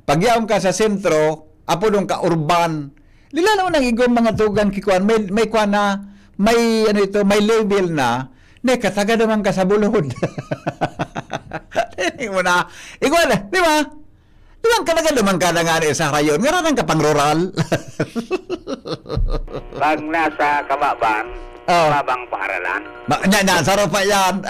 Pag yaon ka sa sentro, apo doon ka, urban. Lilalo nang igong mga tugang kikuan, may, may kuan na, may, ano ito, may level na, ne, kataga naman ka sa bulod. Tingnan mo na, igwa na, di ba? Di ba, kataga naman ka na nga ni sa rayon, ngaranan ka pang rural. Pag nasa kababan, Oh. kababang paaralan. Ba, nya, nya, saro pa yan.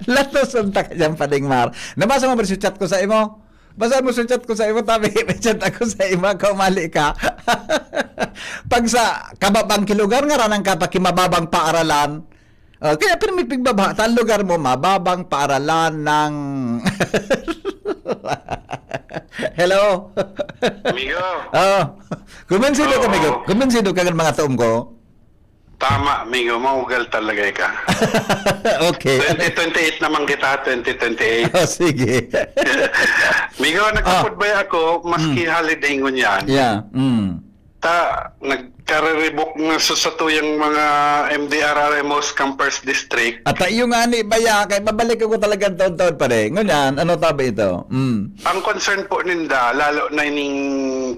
Latos unta ka dyan, Pading Mar. Nabasa mo ba sa chat ko sa imo? Basa mo sa chat ko sa imo, tabi, may chat ako sa imo, kaumali ka. Pag sa kababang kilugar, ngaranan ka pa kimababang paaralan. Oh, kaya pero may pigbaba, ta lugar mo, mababang paaralan ng... Hello? Amigo, Oh, kumbinsido ka, Oo. amigo. Kumbinsido ka ng mga tuom ko. Tama, amigo. Maugal talaga ka. Okay. twenty twenty-eight naman kita, twenty twenty-eight. Oh, sige. Amigo, nagkapudbay ako, maski holiday ngunyan. Yeah. Mm. Ta, nagkariribok nga sa satuyang mga M D R R Mos Campers District. At iyo nga ni baya, kay babalik ako talaga taon-taon pa rin. Ngunyan, ano tabi ito? Mm. Ang concern po ninda, lalo na ining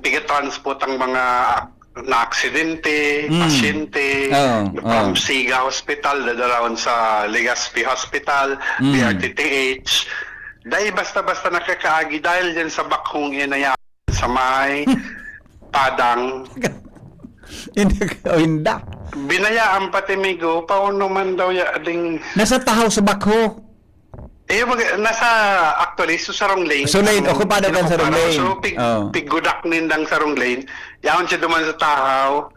tiga-transport ang mga na-aksidente, Mm. pasyente, Oo, from oo. Siga Hospital, dadalawan sa Legazpi Hospital, Mm. D R T T H. Dahil basta-basta nakakaagi dahil dyan sa bakhong inaya sa may padang. Hindi ko, hindi. Binayaan pati migo, pauno man daw ya ding Nasa tahaw sa bakho. Eh, mag, nasa, actually, so sarong lane. So, lane, Ang okupado kan sarong kinokupado. lane. So, pig, Oh. piggudak nindang sarong lane. Yaon siya duman sa tahaw.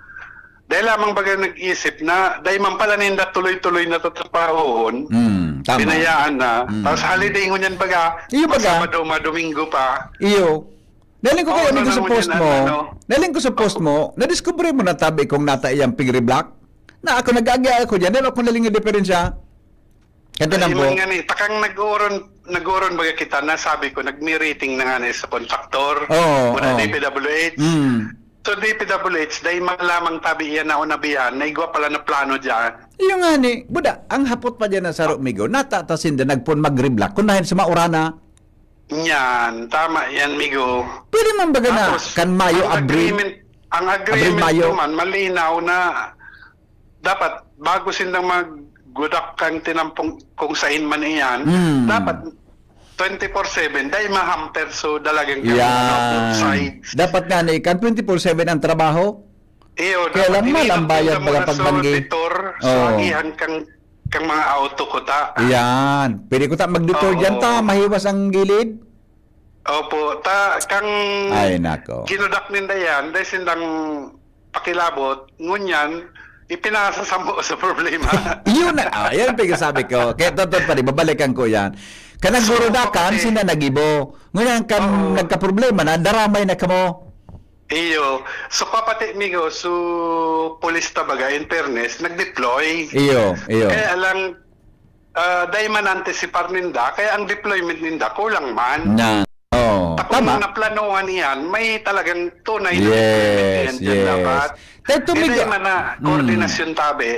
Dahil lamang baga nag-isip na, dahil man pala ninda tuloy-tuloy na tatrabahoon, Mm, tama. binayaan na. Mm. Tapos holiday ngunyan baga, Iyo baga. Sabado, Domingo pa. Iyo. Nahiling ko Oo, kayo, ano amigo, sa naman post yan, mo. Ano? Nahiling ko sa post Oo. mo, nadiskubre mo na tabi kung nata iyang pigreblock? Na ako nag-agi ako dyan, pero ako naling diferensya. Kaya tinan Ayun po. nga ni, takang nag-uron, nag-uron baga kita na sabi ko, nagmi-rating na nga na sa contractor, Oo, kuna oo. D P W H. Mm. So, D P W H, dahil malamang tabi iyan na unabihan, na igwa pala na plano dyan. Iyo nga ni, buda, ang hapot pa dyan na saro, migo, natatasin din, nagpon mag-reblock, kung dahil sa maurana. Yan, tama yan, migo. Pwede man baga na, Tapos, kan Mayo, ang Abril? agreement, ang Abril, agreement Mayo? naman, malinaw na dapat bago sindang maggudak kang tinampong kung sain man iyan, Mm. dapat twenty-four seven, dahil mahamper, so dalagang kang, ano, both Yan. sides. Dapat nga na ikan twenty-four seven ang trabaho? Iyo, Kaya dapat lang mahal ang inilapit bayad, na baga muna sa pagbanggi. detour, sa Oo. agihan kang, kang mga auto ko ta. Yan. Pwede ko ta mag-detour Oo. dyan ta, mahiwas ang gilid? Opo, ta, kang Ay, nako. ginudak ninda yan, dahil sindang pakilabot, ngunyan, ipinasa sa mo sa problema. Yun na, ah, yan ang pinagsasabi ko. Kaya totoo pa rin, babalikan ko yan. Kanang So, gurudakan, okay. sina nagibo. Ngunyan, kan Oo. nagkaproblema na, daramay na kamo. Iyo. So, papati, migo, so, pulis ta baga, in fairness, nag-deploy. Iyo, iyo. Kaya lang, ah, dai man anticipar ninda, kaya ang deployment ninda, kulang man. Na, oh, Tapos tama. nung naplanuhan iyan, may talagang tunay na deployment Yes, iyan dyan yes. dapat. Kaya Eh, tumiga- dai man na Mm. koordinasyon tabi.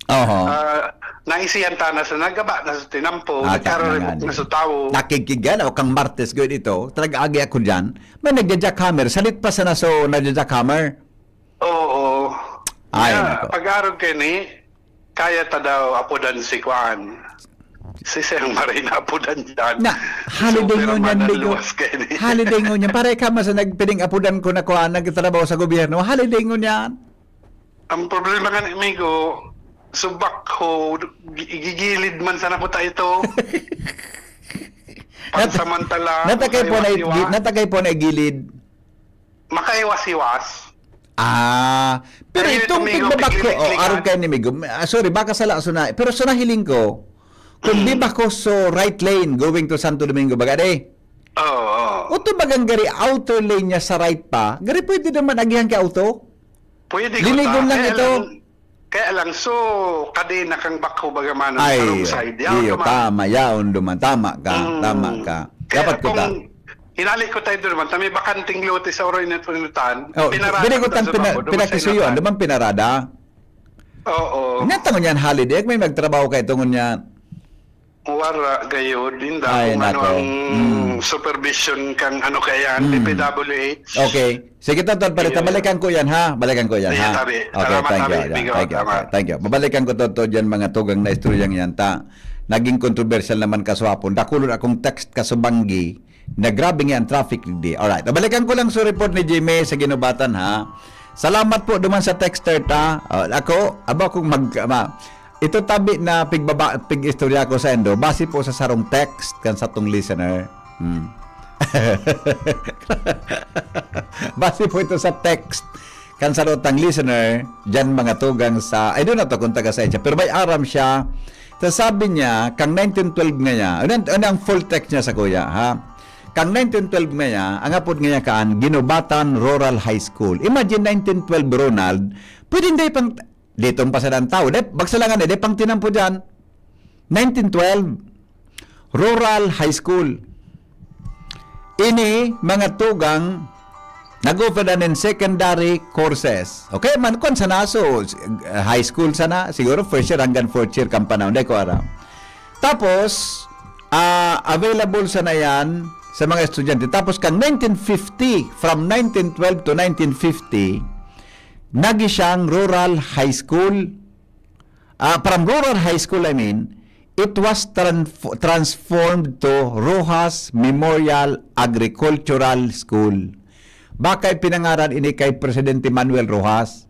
Oho. Ah, naisihan ta na sa nagaba na sa tinampo, Ah, nagkararibok tama nga na ni. sa tawo. Nakigkigan ako kang Martes gud ito. Talaga agi ako dyan. May nagja-jackhammer. Salit pa sana so nagja-jackhammer. Oo. Ay, Kaya, nako. pag-arog kayo ni, kaya ta daw apodan si Kuan. Si Sir Maray na apodan dyan. Na, holiday Super ngunyan, man ang Migo. luwas kayo ni. Holiday ngunyan. Pare ka man sa nagpiling apodan ko na Kuan, nagtrabaho sa gobyerno. Holiday ngunyan. Ang problema nga ni Migo, subak ko, gi-, igigilid man sana ko ta ito. Nat-, Pansamantala, natakay po na makaiwas-iwas. igi-, natakay po na igilid. Makaiwas-iwas. Ah, pero Pero itong itong Migo, pigbaba ko, oh, pigliklikan. arog kayo ni Migo. Ah, sorry, baka sala, suna-, pero sa nahiling ko, kung Mm. di ba ko sa right lane going to Santo Domingo, baga, de? Oo, oo. O to bagang gari, outer lane niya sa right pa, gari pwede naman agihan kay auto? Pwede ko Linigon ta. lang Kaya ito. lang, kaya lang, so, kadena kang bakho baga man ang Ay, sarong side. Yaon iyo, ka man. tama, yaon duman. Tama ka, Mm. tama ka. Kaya Dapat ko kung ta. hinali ko tayo doon naman, ta may bakanting lote sa Oroy na Tunitan, Oh, pinarada pwede ko ko ta tang sa pina-, bako, doon sa pinakisuyo, Inotan. ano bang pinarada? Oo. Nga tangon yan, holiday, may magtrabaho kayo tungon niya. Wara, gayod, inda Ay, kung ano nako. ang Mm. supervision kang ano kaya, Mm. D P W H. Okay. Sige, Totod, pare, Iyo. balikan ko yan, ha? Balikan ko yan, Sige, ha? tabi. Okay, Salamat, thank you, tabi. yeah, Bigo, thank you, salamat. okay, thank you. Babalikan ko, Totod, yan, mga tugang na istoryang yan, ta. Naging kontrobersyal naman kaswapon. Dakulon akong text kasubanggi na grabe nga ang traffic digdi. Alright, balikan ko lang sa report ni Jimmy sa Ginubatan, ha? Salamat po duman sa texter, ta. Oh, ako, abo akong mag-, ma-, Ito tabi na pigbaba-, pig-istorya ko sa endo, base po sa sarong text kan satong listener. Hmm. Base po ito sa text kan sarong tang listener, dyan mga tugang sa, I don't know to kung taga saan siya, pero may aram siya. Sa sabi niya, kang nineteen twelve nga niya, ano, ano ang full text niya sa kuya, ha? Kang nineteen twelve nga niya, ang apod nga niya kaan, Ginubatan Rural High School. Imagine nineteen twelve, Ronald, pwede hindi pang Ditong pasadan tao. Dai, bagsalangan, dai pang tinampo diyan. Nineteen twelve, Rural High School. Ini, mga tugang, nag-offer na nin secondary courses. Okay, man, kung sana, so, high school sana, siguro first year hanggang fourth year kan panahon, dai ko aram. Tapos, ah, available sana yan sa mga estudyante. Tapos, kang nineteen fifty, from nineteen twelve to nineteen fifty, nagi siyang rural high school. Ah, from rural high school, I mean, it was tranf-, transformed to Roxas Memorial Agricultural School. Baka ipinangaran ini kay Presidente Manuel Roxas.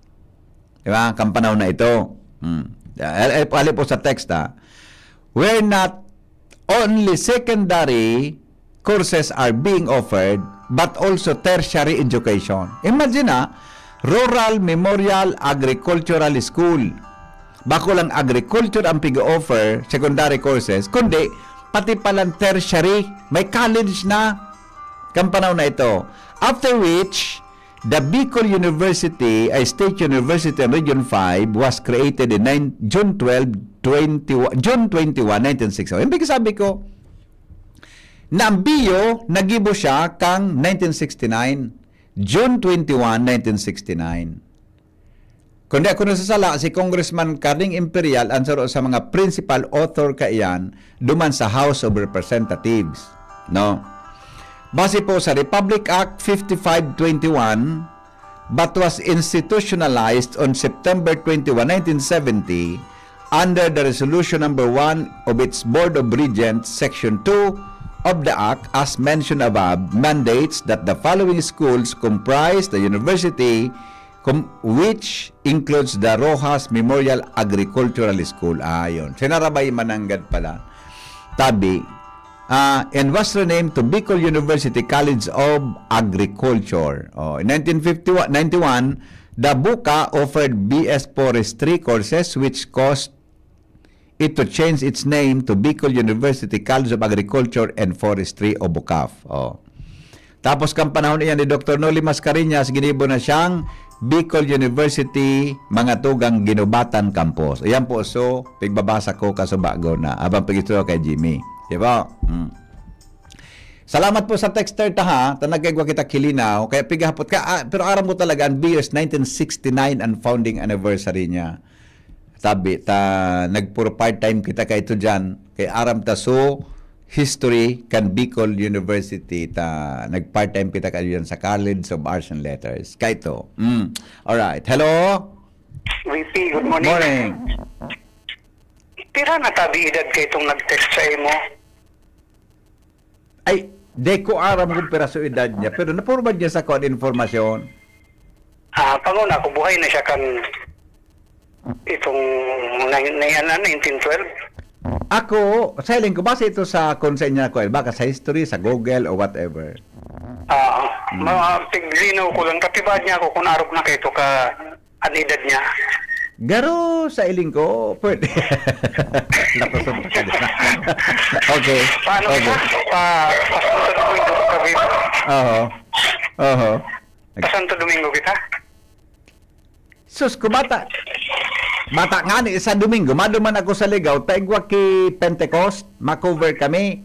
Di ba? Kan panahon na ito. Hmm. Ah, eh, eh, hali po sa text, ha. Where not only secondary courses are being offered, but also tertiary education. Imagine, ah, Rural Memorial Agricultural School. Bako lang agriculture ang pig-offer, secondary courses, kundi pati palang tertiary, may college na. Kan panahon na ito. After which, the Bicol University, a state university in Region five, was created in nine, June twelve, twenty, June twenty-one, nineteen sixty-one. Ibig sabi ko, na ang B U, nagibo siya kang nineteen sixty-nine, June twenty-one, nineteen sixty-nine. Kung di ako nasasala, si Congressman Carding Imperial ang saro sa mga principal author kaiyan duman sa House of Representatives, no? Base po sa Republic Act fifty-five twenty-one, but was institutionalized on September twenty-one, nineteen seventy, under the Resolution Number One of its Board of Regents, Section two of the Act, as mentioned above, mandates that the following schools comprise the university, com-, which includes the Roxas Memorial Agricultural School. Ah, yun. Sinarabay mananggad pala. Tabi, ah, and was renamed to Bicol University College of Agriculture. Oh, in nineteen fifty-one, ninety-one, the BUCA offered B S Forestry courses, which caused it to change its name to Bicol University College of Agriculture and Forestry o BUCAF. Oh. Tapos kan panahon iyan ni Doktor Noli Mascarenhas, ginibo na siyang Bicol University Mga Tugang Ginubatan Campus. Ayan po, so, pigbabasa ko kasubago na habang pag-istorya kay Jimmy. Di ba? Mm. Salamat po sa texter ta ha, ta nagkaigwa kita kilinaw, kaya pigahapot ka, ah, pero aram ko talaga, ang B U is nineteen sixty-nine ang founding anniversary niya. Tabi, ta, nagpuro part-time kita kaito diyan. Kay aram ta so history kan Bicol University, ta nag-part-time kita kaito diyan sa College of Arts and Letters. Kaito. Mm. Alright. Hello? V P, good morning. Morning. Pira na tabi edad kaitong nag-text sa imo? Ay, di ko aram kung piraso edad niya, pero napurban niya sa kuan informasyon. Ah, panguna ko, buhay na siya kan itong nine, nine, ano, nineteen twelve. Ako, sa hiling ko, base ito sa kung sa inya ko, baka sa history, sa Google, o whatever. Ah, mga tiglinaw ko lang, katibad niya ako kung arog na kaito ka an edad niya. Garo sa hiling ko, pwede. Nakusog ka din. Okay. Paano Okay. kita? Pa, pa Santo Domingo kami. Oho. Oho. Pa Santo Domingo kita? Sus, ko bata. Bata nga ni sa Domingo, maduman ako sa Ligao, taigwa ki Pentecost, makover kami.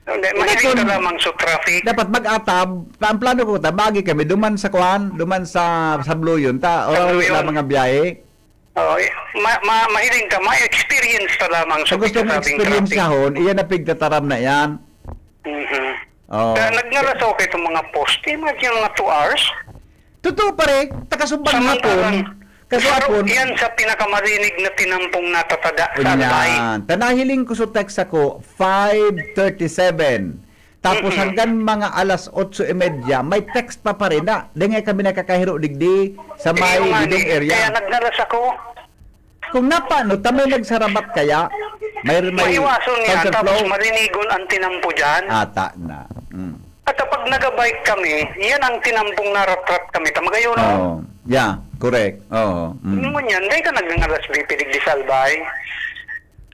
Hindi, Hindi, mahiling ka kung- lamang sa traffic. Dapat mag-atab. Ta-, ang plano ko, tabagi kami, duman sa kuan, duman sa, sa Bluyon, ta, Sa o Bluyon. na mga biyahe. Oh, eh, ma, ma, mahiling ka, ma-experience ka lamang Sa sa gusto ng sinasabing experience traffic. Kahon, iyan ang pigtataram na yan. Mhm. Oh. Kaya nagnalas ako kay itong mga poste, mga yung mga two hours. Totoo pare, takasubang hapon. Samantalang, Kasapon. Yan sa pinakamarinig na tinampong natatada sa albay. Unyan. Tanahiling ko sa text ako, five thirty-seven. Tapos Mm-mm. Hanggang mga alas otso y media, may text pa pa rin na. Di nga kami nakakahiro digdi sa may Ayun nga, Bidong eh. area. Kaya nagnalas ako. Kung napano, ta may nagsarabat kaya, may, may Maiwason niya, counterflow. Tapos malinigon ang tinampo dyan. Ata na. Mm. At kapag nagabike kami, yan ang tinampong naratrat kami. Tamagayon, no? Oh, yeah, correct. Oh, mm. Ngunyan, dahil ka nagngangalas bipidig di salbay.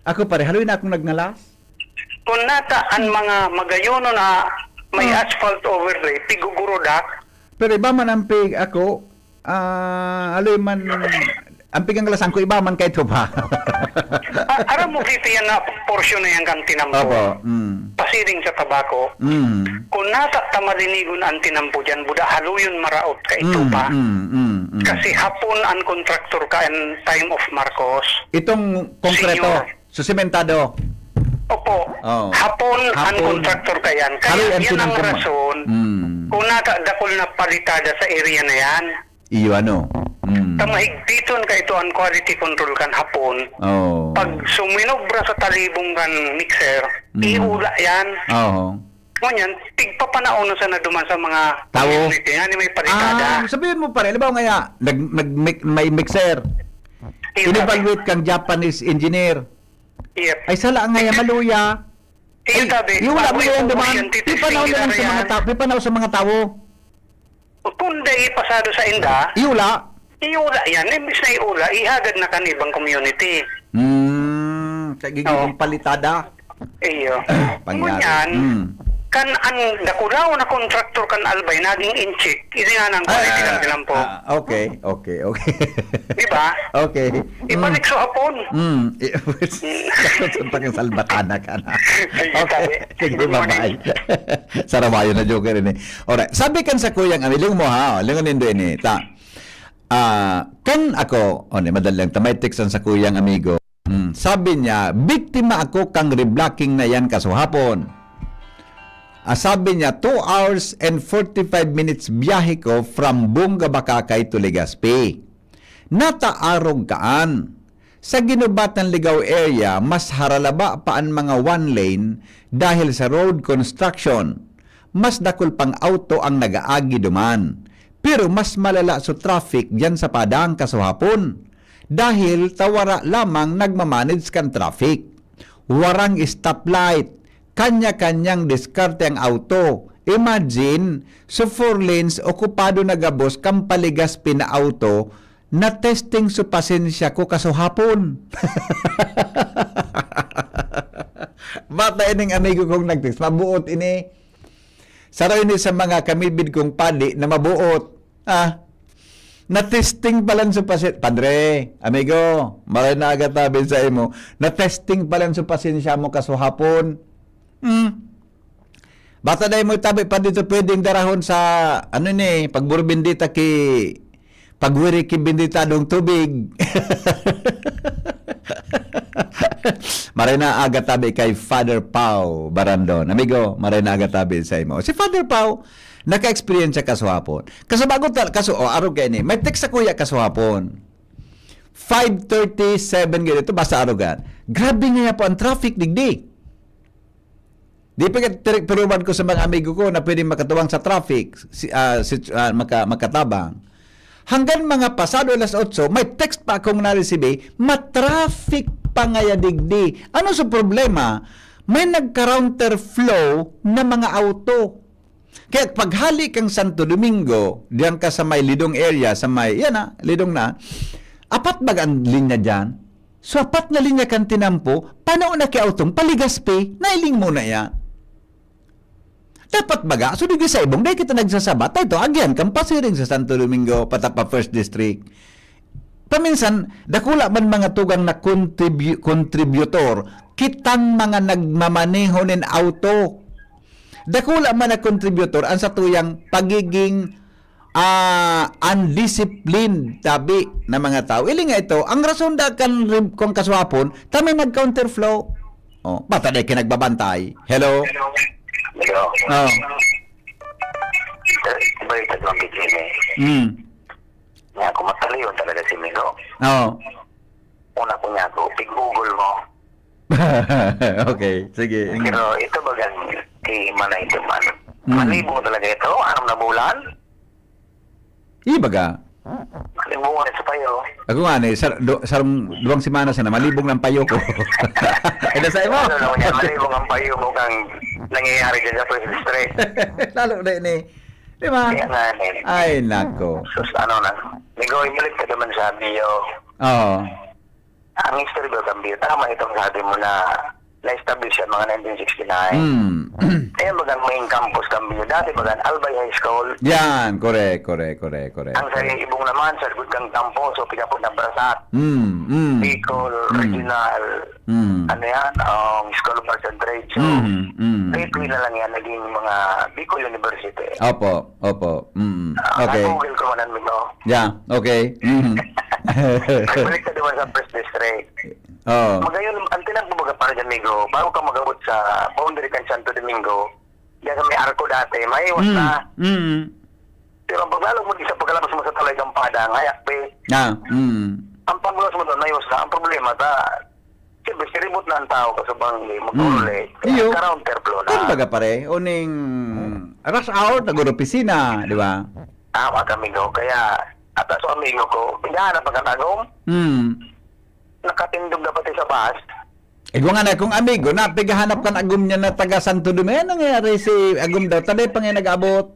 Ako pare, haloy na akong nagngalas. Kung nata ang mga magayono na may Ah. asphalt overlay, pigugurudak, Pero iba man ang pig ako, ah, haloy man, ang piganglasan ko, iba man kay ito ba? a- aram mo, Pipi, yan na porsyon na yan kan tinampo. Opo, mm. Pasiring sa tabako. Mm. Kung nata ta malinigon ang tinampo dyan, buda haluyon maraot ka ito Mm, pa. mm, mm, mm. Kasi hapon ang kontraktor ka in time of Marcos. Itong konkreto, Senyor. so sementado. Opo. Oh. Hapon ang Hapon. kontraktor ka yan. Haloy Kaya ang yan ang tinampo mo. rason Mm. kung nata dakul na palitada sa area na yan. Iyo ano. Mm. Tamahigpiton ka ito ang quality control kan hapon. Oh. Pag suminobra sa talibong kan mixer, Mm. iula yan. Oo. Ngunyan, tigpapanaon na sana duman sa mga Tawo. community nga ni may palitada. Ah, sabihin mo pare, halimbawa nga, nag, nag, may mixer. Iyo, In-evaluate kang Japanese engineer. Yep. Ay, sala nga yan, maluya. Iyo, tabi, Iula mo bago yan yung duman. motion, titis, Ipanaw na lang sa tingin mga na tao. Ipanaw sa mga tao. Kung di ipasado sa inda, Iula. iula yan. Imbis na iula, ihagad na kan ibang community. Hmm, kagiging Oo. palitada. Iyo. Pangyari. Ngunyan, Mm. Kan an dakulaw na kontraktor kan Albay naging incheck, iri na ang quality kan Tilampo. Ah, okay, okay, okay. Di ba? Okay. Ibalik sa hapon. Mm. Sakit sa pakisalbatana ka na. Sige, okay. Sige, bye-bye. Sarawayo na joker ini. Alright. Sabi kan sa kuyang ami, lingon mo ha, lingon nindo ini. Ta, ah, kan ako, o, ni, madali lang. Ta, may text ang sa kuyang amigo. Hmm, sabi niya, "Biktima ako kang reblocking na yan kasuhapon." Ah, sabi niya, "Two hours and forty-five minutes biyahe ko from Bunga Bakakay to Legazpi. Nataarog kaan. Sa Guinobatan Ligao area, mas haralaba pa an mga one lane dahil sa road construction. Mas dakul pang auto ang nag-aagi duman. Pero mas malala so traffic diyan sa padang kasuhapon. Dahil ta wara lamang nagmamanage kan traffic. Warang stoplight. Kanya-kanyang diskarte ang auto. Imagine, so four lanes, okupado na gabos kan pa-Legazpi na auto, na-testing so pasensya ko kasuhapon." Bata ining amigo kong nag-text, mabuot ini. Saro ini sa mga kamidbid kong padi na mabuot. Ah, na-testing palan sa pasen-, Padre, amigo, maray na aga tabi sa imo, na-testing palan sa pasensya mo kasuhapon. Hmm. Bata dai mo tabi pa dito pwedeng darahon sa, ano ni, pagburbindita ki, pagwiri ki benditadong tubig. Maray na aga tabi kay Father Pau Barandon. Amigo, maray na aga tabi sa imo. Si Father Pau, naka-experience siya kasuhapon. Kaso bago tal-, kaso, oh, arog kayo ni. May text sa kuya kasuhapon. Five thirty-seven ganito, basta arogan. Grabe nga po ang traffic, digdi. Di pa ka tirik-, piruman ko sa mga amigo ko na pwedeng makatuwang sa traffic, si, ah, si, ah, maka-, makatabang. Hanggang mga pasado alas otso, may text pa akong naresibi, "Matraffic pa ngaya digdi." Ano sa problema? May nagka-counterflow na mga auto. Kaya paghali kang Santo Domingo, diyan ka sa may Lidong area, sa may, yan na, Lidong na, apat baga ang linya diyan? So, apat na linya kan tinampo, panao na ki autong pa-Legazpi, nailing mo na yan. Dapat baga, so, di sa ibong, dahil kita nagsasabat, ito, agihan kang pasiring sa Santo Domingo, patapa First District. Paminsan, dakula man mga tugang na contribu-, contributor, kitang mga nagmamaneho nin auto. Dakula man na contributor ang satuyang pagiging, ah, undisciplined tabi na mga tao. Ili nga ito, ang rason da kan rib-, kung kaswapon, kami nag-counterflow. Oh, bata na kinagbabantay. Hello? Hello. Oh. Sir, balik sa duwang kitchen eh. Mm. Nga, kung mataliyon talaga si Mino. Oo. Una ko niya ako, pig-google mo. Okay, sige. Pero ito bagang si Manay Duman. Mm. Malibong talaga ito, aram na bulan. Ibaga. Malibong sa payo. Ako nga ni, sar-, do-, sarong duwang semana sana, malibong ng payo ko. Ano sa imo? Ano naman yan, malibong ang payo mo kang nangyayari dyan sa First District. Lalo na ini. Di ba? Kaya nga, eh. Ay, nako. Sus, ano na. Migo, ibalik ka naman sa Bio. Oo. Ang history ba kang Bio? Tama itong sabi mo na na-establish siya mga nineteen sixty-nine. Mm. Ayan, bagang main campus kang Bio. Dati, bagang Albay High School. Yan, correct, correct, correct, correct, Ang correct. Sa Ibong naman, sa likod kang Tamposo, pinapod ng Brasat. Mm, mm. Bicol, Mm. Regional, Mm. ano yan, um, School of Arts and Trade. So, Mm, mm. gateway na lang yan, naging mga Bicol University. Opo, opo. Mm. Ah, Okay. sa Google ko, manan mo to. Yeah, okay. Mm. Nagbalik ka naman sa First District. Oo. Magayon, ang tinampo baga para dyan, amigo, bago ka mag-abot sa boundary kan Santo Domingo, diyan sa may arko dati, maiwas Mm, na. mm. Pero ang paglalog mo, di sa pagkalabas mo sa tulay kang padang, hayak, pe. Ah, mm. Ang pagluwas mo doon, maiwas na. Ang problema, ta, siyempre, siribot na ang tao, kasabang, eh, Mm. magkaroon, eh. Iyo. Karoon, terplo na. Kumbaga, pare, uning rush hour, nag-opisina, di ba? Tama kami, no? Kaya, ata sa amigo ko, pinahanap ang katagong. Mm. Nakatindog na pati sa bus. Igwa nga na, kung amigo, na pighahanap kan agom niya na taga Santo Domingo, nangyayari si agom daw, taday pa nga nag-abot.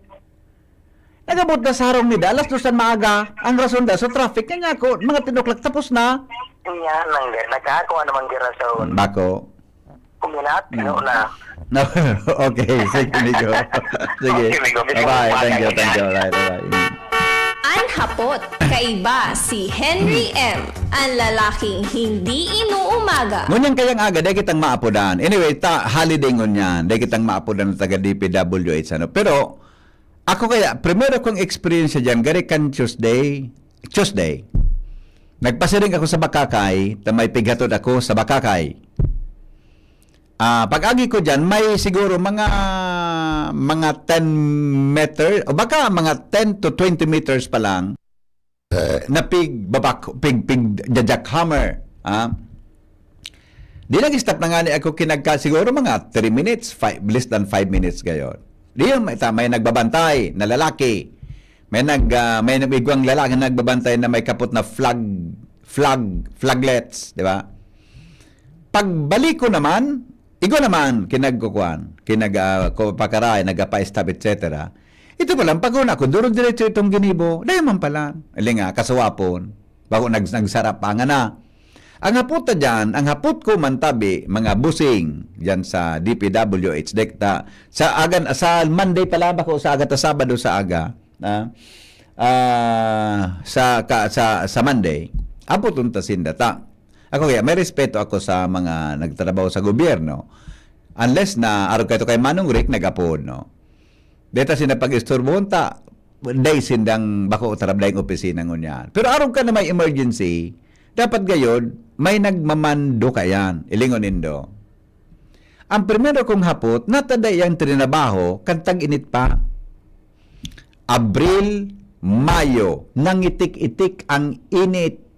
Nag-abot na sa harong nida, alas dos na maaga. Ang rason da, sa traffic, kanya ako, mga ten o'clock, tapos na. Yan, ang nagkakakuha naman di rason. Bako. Kung Lahat, ano na. No, okay, sige, Migo. Sige. Okay, Migo. Bye-bye. Thank you, thank you. Alright, alright. An hapot, kaiba si Henry M, an lalaking hindi inuumaga. Ngunyan kayang aga, dai kitang maapodan. Anyway, ta, holiday ngunyan. Dai kitang maapodan na taga D P W H, ano. Pero, ako kaya, primero kong experience diyan, gari kan Tuesday. Tuesday. Nagpasiring ako sa Bakakay, ta may pighatod ako sa Bakakay. Ah, pag-agi ko diyan, may siguro mga, mga ten meter, o baka mga ten to twenty meters pa lang, eh, na pig babak-, pig, pig jackhammer, ah. Di nag-stop na ngani ako kinagka, siguro mga three minutes, five, less than five minutes gayon. Di yung may, may nagbabantay na lalaki. May nag, ah, may igwang lalaki na nagbabantay na may kapot na flag, flag, flaglets, di ba? Pagbalik ko naman, igwa naman, kinagkukuan, kinag, ah, ko, pakaray, nagapa-stop, et cetera. Ito pa lang, pag una ko, duro diretso itong ginibo, dai man pala. Ili nga, kasuwapon. Bako nag-, nagsarap pa nga na. Ang hapot ta dyan, ang hapot ko man tabi, mga busing, dyan sa D P W H, dekta, sa agan, sa Monday pala, bako sa aga ta Sabado sa aga, ah, ah, sa, ka, sa, sa Monday, hapot unta sinda ta. Ako kaya, may respeto ako sa mga nagtrabaho sa gobyerno. Unless na, arog kayo kay Manong Rick, nag-apod, no? Deta sinda pag-isturbohon ta, dai sindang bako tarabdayang opisina ngunyan. Pero arog ka na may emergency, dapat gayod, may nagmamando ka yan. Ilingon nindo. Ang primero kong hapot, natada iyang trinabaho, kan tag-init pa. Abril, Mayo, nangitik-itik ang init.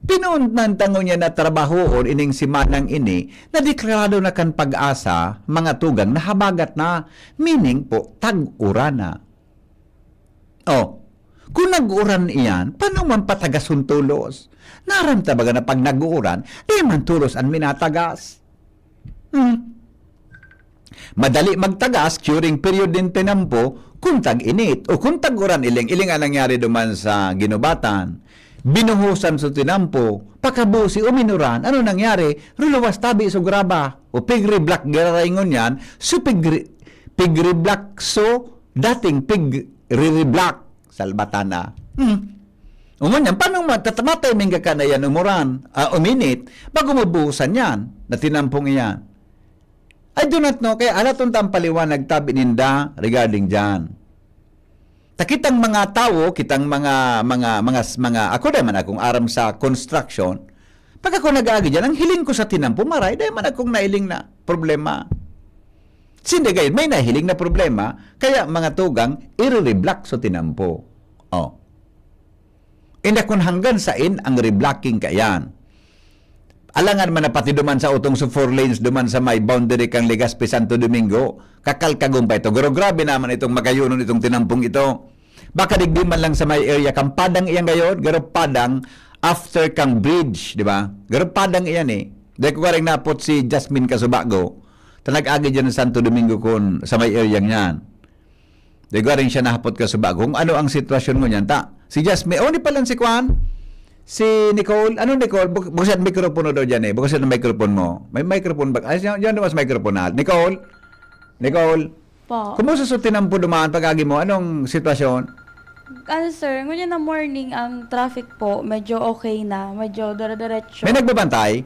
Pinuuntan ta ngunyan na trabahoon ining semanang ini na deklarado na kan Pag-asa, mga tugang, na habagat na, meaning po, tag-uran na. Oh, kung nag-uran iyan, paano man patagason tolos? Naram ta baga na pag nag-uuran, di man tolos an minatagas. Hmm. Madali magtagas, curing period din tinampo, kun tag-init o kun tag-uran, iling-iling ang nangyari duman sa Guinobatan. Binuhusan sa tinampo, pakabusi uminuran, ano nangyari? Ruluwas tabi so graba. O pigri-block giraray ngunyan, so pigri-, pigri-block so dating pigri-block. Salbatana. Hmm. O ngunyan, paano mo, tatamatay mingga ka na yan umuran, ah, uminit, bago mo buhusan yan, na tinampong iyan? I do not know, kaya halaton ta ang paliwanag tabi ninda regarding dyan. Ta kitang mga tawo, kitang mga, mga, mga, mga, ako naman akong aram sa construction, pag ako nag-aagi dyan, ang hiling ko sa tinampo, maray, dahil man akong nailing na problema. Sindi gayon, may nahiling na problema, kaya mga tugang, i-reblock sa tinampo. Oh. Inda kun hanggan sain ang reblocking kayan. Alangan man na pati duman sa utong sa four lanes, duman sa may boundary kang Legazpi, Santo Domingo, kakalkagong pa ito. Pero grabe naman itong magayunon itong tinampong ito. Baka digdi man lang sa may area kang Padang iyan gayon, garo Padang after kang bridge, di ba? Garo Padang iyan eh. Dahil ko garing napot si Jasmine Kasubago, ta nag-agi dyan ng Santo Domingo kun sa may area niyan. Di garing siya nahapot ka sa bago kung ano ang sitwasyon mo niyan. Ta, si Jasmine, oh, ni pala si Kwan, si Nicole. Ano, Nicole? Buk-, buksan ang mikropono daw dyan eh. Buksan ang microphone mo. May microphone ba? Ay, yan, yan naman sa microphone na. Nicole? Nicole? Po. Kumusta sa tinampo dumaan pag-agi mo? Anong sitwasyon? Ano, sir, ngunyan na morning ang traffic po, medyo okay na, medyo dire-diretso. May nagbabantay?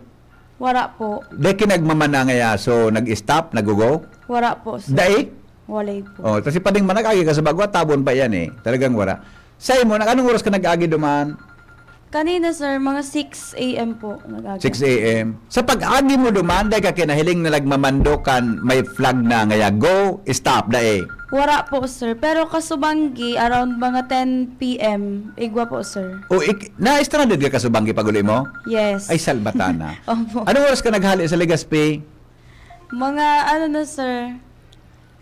Wala po. Dai kinagmamana ngaya, so nag-stop, nag-go? Wala po, sir. Dai? Walay po. Oh, kasi pading manag-agi ka sa bagwa, tabon pa yan eh. Talagang wala. Sa imo, nag-, anong oras ka nag-agi duman? Kanina, sir, mga six A M po nag-agi. Six A M. Sa pag-agi mo duman, dai ka kinahiling na nagmamando kan may flag na ngaya, go, stop, dai? Wala po, sir. Pero kasubanggi, around mga ten P M, igwa po, sir. O, ik-, na-stranded ka kasubanggi pag-uli mo? Yes. Ay, salbatana. Opo. Anong oras ka naghali sa Legazpi? Mga ano na, sir,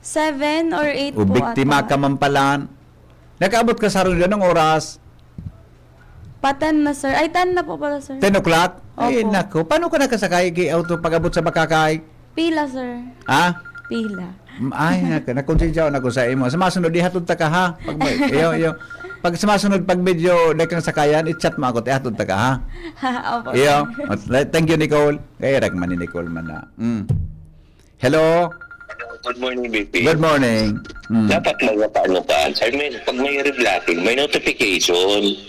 seven or eight O, po biktima ata. Ka man pala. Nakaabot ka sa Ronda, anong oras? Pa ten na, sir. Ay, ten na po pala, sir. Ten o'clock? Ay, Opo. Nako. Paano ka nakasakay kay auto pag-abot sa Bakakay? Pila, sir. Ha? Pila? Mm, ay, naka-, nakonsensya ako na ko sa imo. Sa masunod, ihatod ta ka, ha? Pag may, iyo, iyo. Pag sa masunod, pag medyo dai kang sakayan, i-chat mo ako, ihatod ta ka, ha? Opo, Iyo. sir. At le-, thank you, Nicole. Kaya rag man ni Nicole man na. Mm. Hello? Good morning, B P. Good morning. Mm. Dapat magpaano ka? I mean, pag may reblocking, may notification.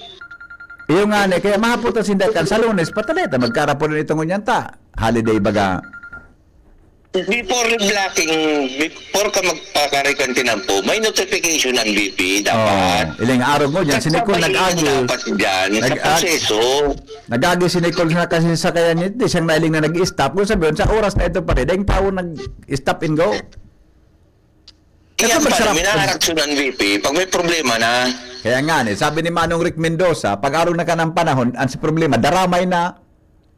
Iyo nga ni, kaya mahapon ta sinda kan sa Lunes, pataleta, magkarapon na itong ngunyan ta. Holiday baga. Before reblocking, before ka magpakarikan tinampo, may notification ang B P dapat. Oh, iling arog mo dyan, si Nicole Sasabayin nag-agi. dapat dyan sa Nag-ag-, proseso. Nag-agi si Nicole na kasi sa kaya niya, di siyang nailing na nag-stop. Kung sabihin, sa oras na ito pa rin, dahil tao nag-stop and go. Ito Iyan pa masarap. rin, minaaksyon ang B P pag may problema na. Kaya nga, eh, sabi ni Manong Rick Mendoza, pag arog na ka ng panahon, ang si problema, daramay na.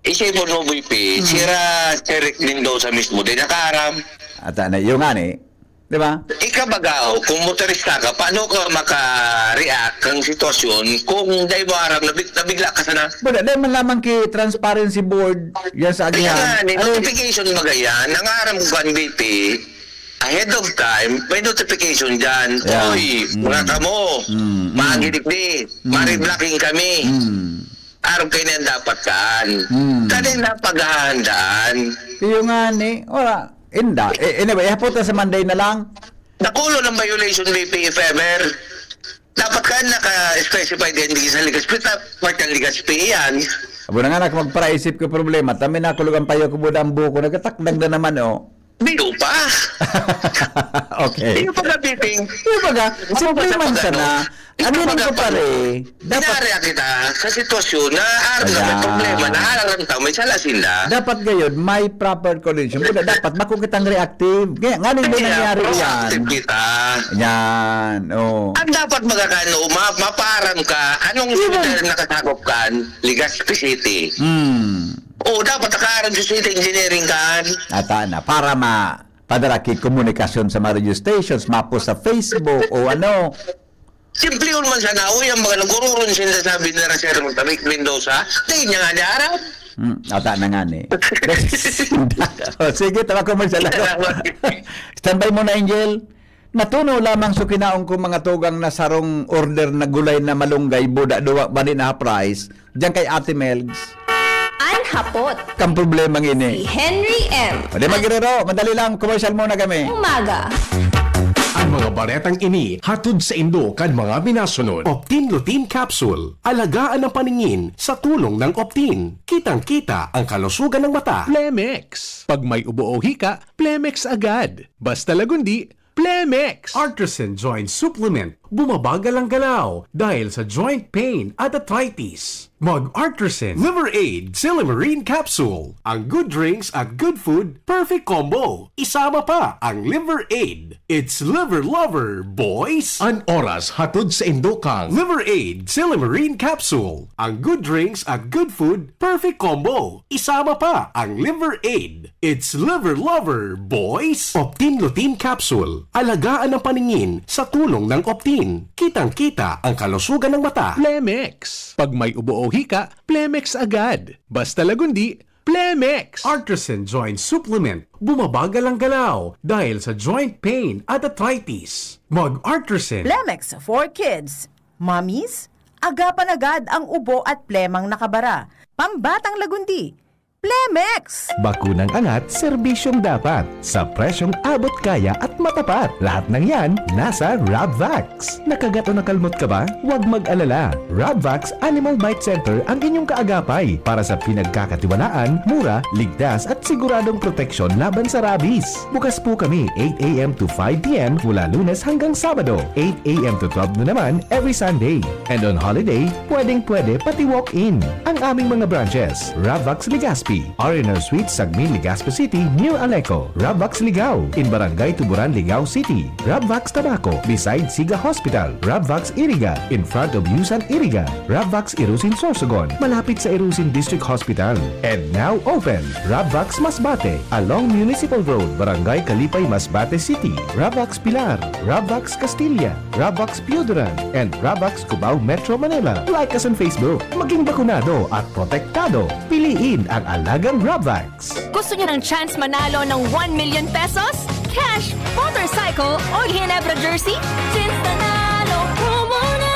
Isipon mo, B P, Hmm. sira si Rick Mendoza mismo, di nakaaram. At, ah, na, yung nga, eh. Di ba? Ikabaga, oh, kung motorista ka, paano ka maka-react kang sitwasyon kung dai mo aram na big-, nabigla ka sana? Wala, dahil man lamang ki Transparency Board, yan sa Kaya agihan. nga, ni Ay. notification baga yan. Ang aram ko kan B P, ahead of time, may notification dyan. Yeah. Uy, Mm. mga kamo, Mm, mm. maanginik ni, Mm. ma-reblocking kami. Mm. Araw kayo na dapat kan. Mm. Kaya napaghahandaan. Iyo nga ni, wala. Inda. Eh, anyway, ihapon ta sa Monday na lang. Nakulo ng violation, B P, if ever. Dapat ka naka-specify din di sa Legazpi, ta-, part ng Legazpi yan. Abo na nga, nak-, magparaisip ko problema. Tami na, kulugan pa yung kubuda ang buko. Nagkatakdag na naman, oh. Di ko pa. Okay. Di ko pa nabiting. Di ko pa ga-, Ako simple ba man sa sana. pag-ano? Di ko Aminin pa ko, pag-ano? pare. Dapat Inarya kita sa sitwasyon na araw na may Ayan. problema, na araw na may sala sinda. Dapat gayon, may proper coordination. Kuda dapat, bako kitang reactive. Kaya, nga nung Kaya, nangyari yan. proactive kita. Yan, oh. Ang dapat magkakano, ma-, maparam ka, anong Yun. hospital nakasakop kan? Legazpi City. Hmm. O, dapat nakaaram sa City Engineering kan. Ata na, para ma-, padara ki komunikasyon sa mga radio stations, mapost sa Facebook o ano. Simplihon man sana, uy, ang mga nagururun sinasabi ni Sir Rick Mendoza, di niya nga niaram. Hmm, ata na nga ni. O, sige, tama ko magsalamat. Salamat. Standby muna, Angel. Natunaw lamang sa kinaon ko mga tugang na sarong order na gulay na malunggay, buda, duwa, bani na half rice. Diyan kay Ate Melgs. An hapot. Kang problema ngini. Si Henry M. O, di magrero, madali lang, commercial muna kami. Umaga. Ang mga baretang ini hatod saindo kan mga minasunod. Optin Lutein Capsule. Alagaan ang paningin sa tulong ng Optin. Kitang-kita ang kalusugan ng mata. Plemex. Pag may ubo o hika, Plemex agad. Basta Lagundi, Plemex. Artisan Joint Supplement. Bumabagal ang galaw dahil sa joint pain at arthritis. Mag Artisan Liver Aid Silymarin Capsule. Ang good drinks at good food, perfect combo. Isama pa ang Liver Aid. It's Liver Lover, boys! An oras hatod saindo kang Liver Aid Silymarin Capsule. Ang good drinks at good food, perfect combo. Isama pa ang Liver Aid. It's Liver Lover, boys! Optin Lutein Capsule. Alagaan ang paningin sa tulong ng Optin. Kitang-kita ang kalusugan ng mata. Plemex. Pag may ubo o hika, Plemex agad. Basta Lagundi, Plemex. Artisan Joint Supplement. Bumabagal ang galaw dahil sa joint pain at arthritis. Mag Artisan. Plemex for kids. Mommies, agapan agad ang ubo at plemang nakabara. Pambatang Lagundi, Plemex! Bakunang angat, serbisyong dapat. Sa presyong abot kaya at matapat. Lahat ng yan, nasa Rabvax. Nakagat o nakalmot ka ba? Huwag mag-alala. Rabvax Animal Bite Center ang inyong kaagapay para sa pinagkakatiwalaan, mura, ligtas at siguradong proteksyon laban sa rabies. Bukas po kami eight a m to five p m mula Lunes hanggang Sabado, eight a m to twelve noon naman every Sunday. And on holiday, pwedeng-pwede pati walk-in. Ang aming mga branches, Ravvax Legazpi, R and R Suite, Sagmin, Legazpi City, near Aleco, Ravvax Ligao, in Barangay Tuburan, Ligao City, Ravvax Tabaco, beside Siga Hospital, Ravvax Iriga, in front of Yusan Iriga, Ravvax Irusin Sorsogon, malapit sa Irusin District Hospital. And now open, Ravvax Masbate, along Municipal Road, Barangay Kalipay, Masbate City, Ravvax Pilar, Ravvax Castilla, Ravvax Pioduran, and Ravvax Cubao, Metro Manila. Like us on Facebook. Maging bakunado at protektado. Piliin ang alagang Ravvax. Gusto niyo ng chance manalo ng one million pesos? Cash, motorcycle, o Ginebra jersey? Jeans Nanalo promo na!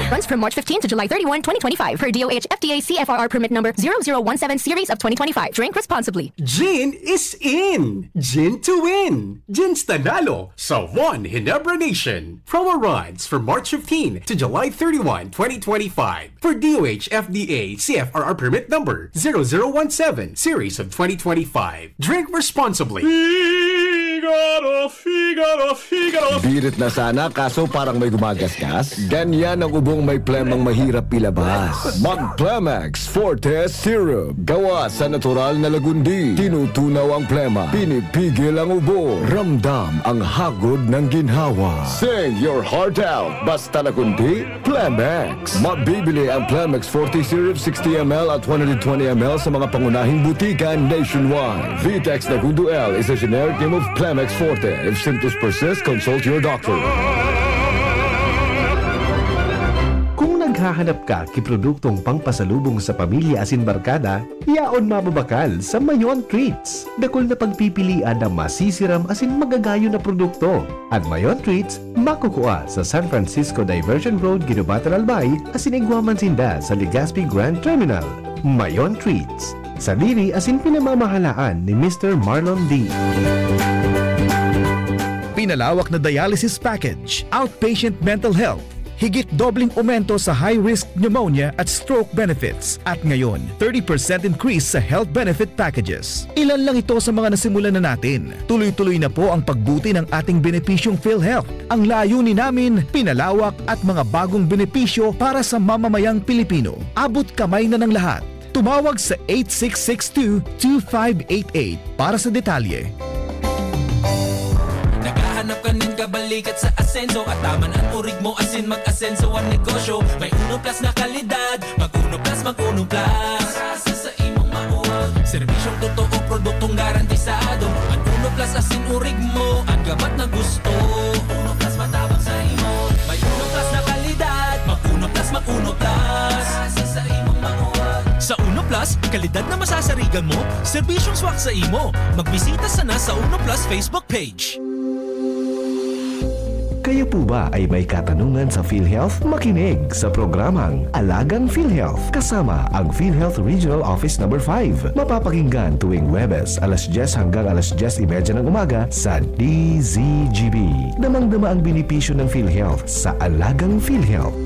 Runs from March fifteen to July thirty-one, twenty twenty-five, per D O H F D A C F R R permit number zero zero one seven series of twenty twenty-five. Drink responsibly. Gin is in! Gin to win! Jeans Nanalo sa One Ginebra Nation. Promo runs from March fifteen to July thirty-one, twenty twenty-five. For D O H F D A C F R R permit number zero zero one seven series of twenty twenty-five. Drink responsibly. Figaro, Figaro, Figaro. Birit na sana, kaso parang may gumagasgas. Ganyan ang ubong may plemang mahirap ilabas. Mag Plemex Forte Syrup. Gawa sa natural na lagundi. Tinutunaw ang plema. Pinipigil ang ubo. Ramdam ang hagod ng ginhawa. Sing your heart out. Basta lagundi, Plemex. Mabibili ang Plemex Forte Syrup sixty M L at one hundred twenty M L sa mga pangunahing butika nationwide. Vitex Nagundo L is a generic name of Plemex Forte. If symptoms persist, consult your doctor. Kung naghahanap ka ki produktong pangpasalubong sa pamilya asin barkada, yaon mababakal sa Mayon Treats. Dakul na pagpipilian na masisiram asin magagayon na produkto. An Mayon Treats makukua sa San Francisco Diversion Road, Guinobatan, Albay, asin igwa man sinda sa Legazpi Grand Terminal. Mayon Treats, sadiri asin pinamamahalaan ni Mister Marlon D. Pinalawak na dialysis package, outpatient mental health, higit dobleng aumento sa high-risk pneumonia at stroke benefits, at ngayon, thirty percent increase sa health benefit packages. Ilan lang ito sa mga nasimulan na natin. Tuloy-tuloy na po ang pagbuti ng ating benepisyong PhilHealth. Ang layunin namin, pinalawak at mga bagong benepisyo para sa mamamayang Pilipino. Abot kamay na ng lahat. Tumawag sa eight six six two, two five eight eight para sa detalye. Naghahanap ka nin kabalikat sa asenso, at taman an orig mo asin mag-asenso an negosyo. May Uno Plus na kalidad, mag Uno Plus, mag Uno Plus. Para sa, sa imong mauwag. Serbisyong totoo, produktong garantisado. An Uno Plus asin orig mo, an gabat na gusto. Uno Plus matabang sa imo. May Uno Plus na kalidad, mag Uno Plus, mag Uno Plus. Para sa, sa imong mauwag. Sa Uno Plus, kalidad na masasarigan mo, serbisyong swak sa imo. Magbisita sana sa Uno Plus Facebook page. Kayo po ba ay may katanungan sa PhilHealth? Makinig sa programang Alagang PhilHealth kasama ang PhilHealth Regional Office Number five. Mapapakinggan tuwing Huwebes, alas dyes hanggang alas dyes y media ng umaga sa D Z G B. Damang-dama ang benepisyo ng PhilHealth sa Alagang PhilHealth.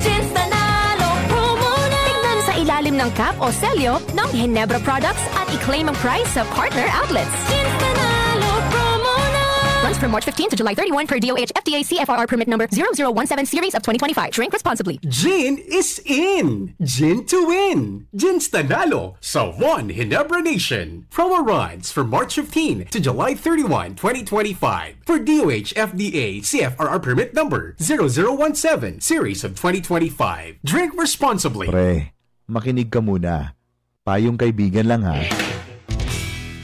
Jeans Nanalo promo na! Tignan sa ilalim ng cap o selyo ng Ginebra products at i-claim ang prize sa partner outlets. Jeans Nanalo promo na! Runs from March fifteen to July thirty-one per D O H F D A C F R R permit number zero zero one seven series of twenty twenty-five. Drink responsibly. Gin is in! Gin to win! Jeans Nanalo sa One Ginebra Nation. Promo runs from March fifteen to July thirty-one, twenty twenty-five. For D O H F D A C F R R permit number zero zero one seven series of twenty twenty-five. Drink responsibly. Pre, makinig ka muna. Payong kaibigan lang, ha.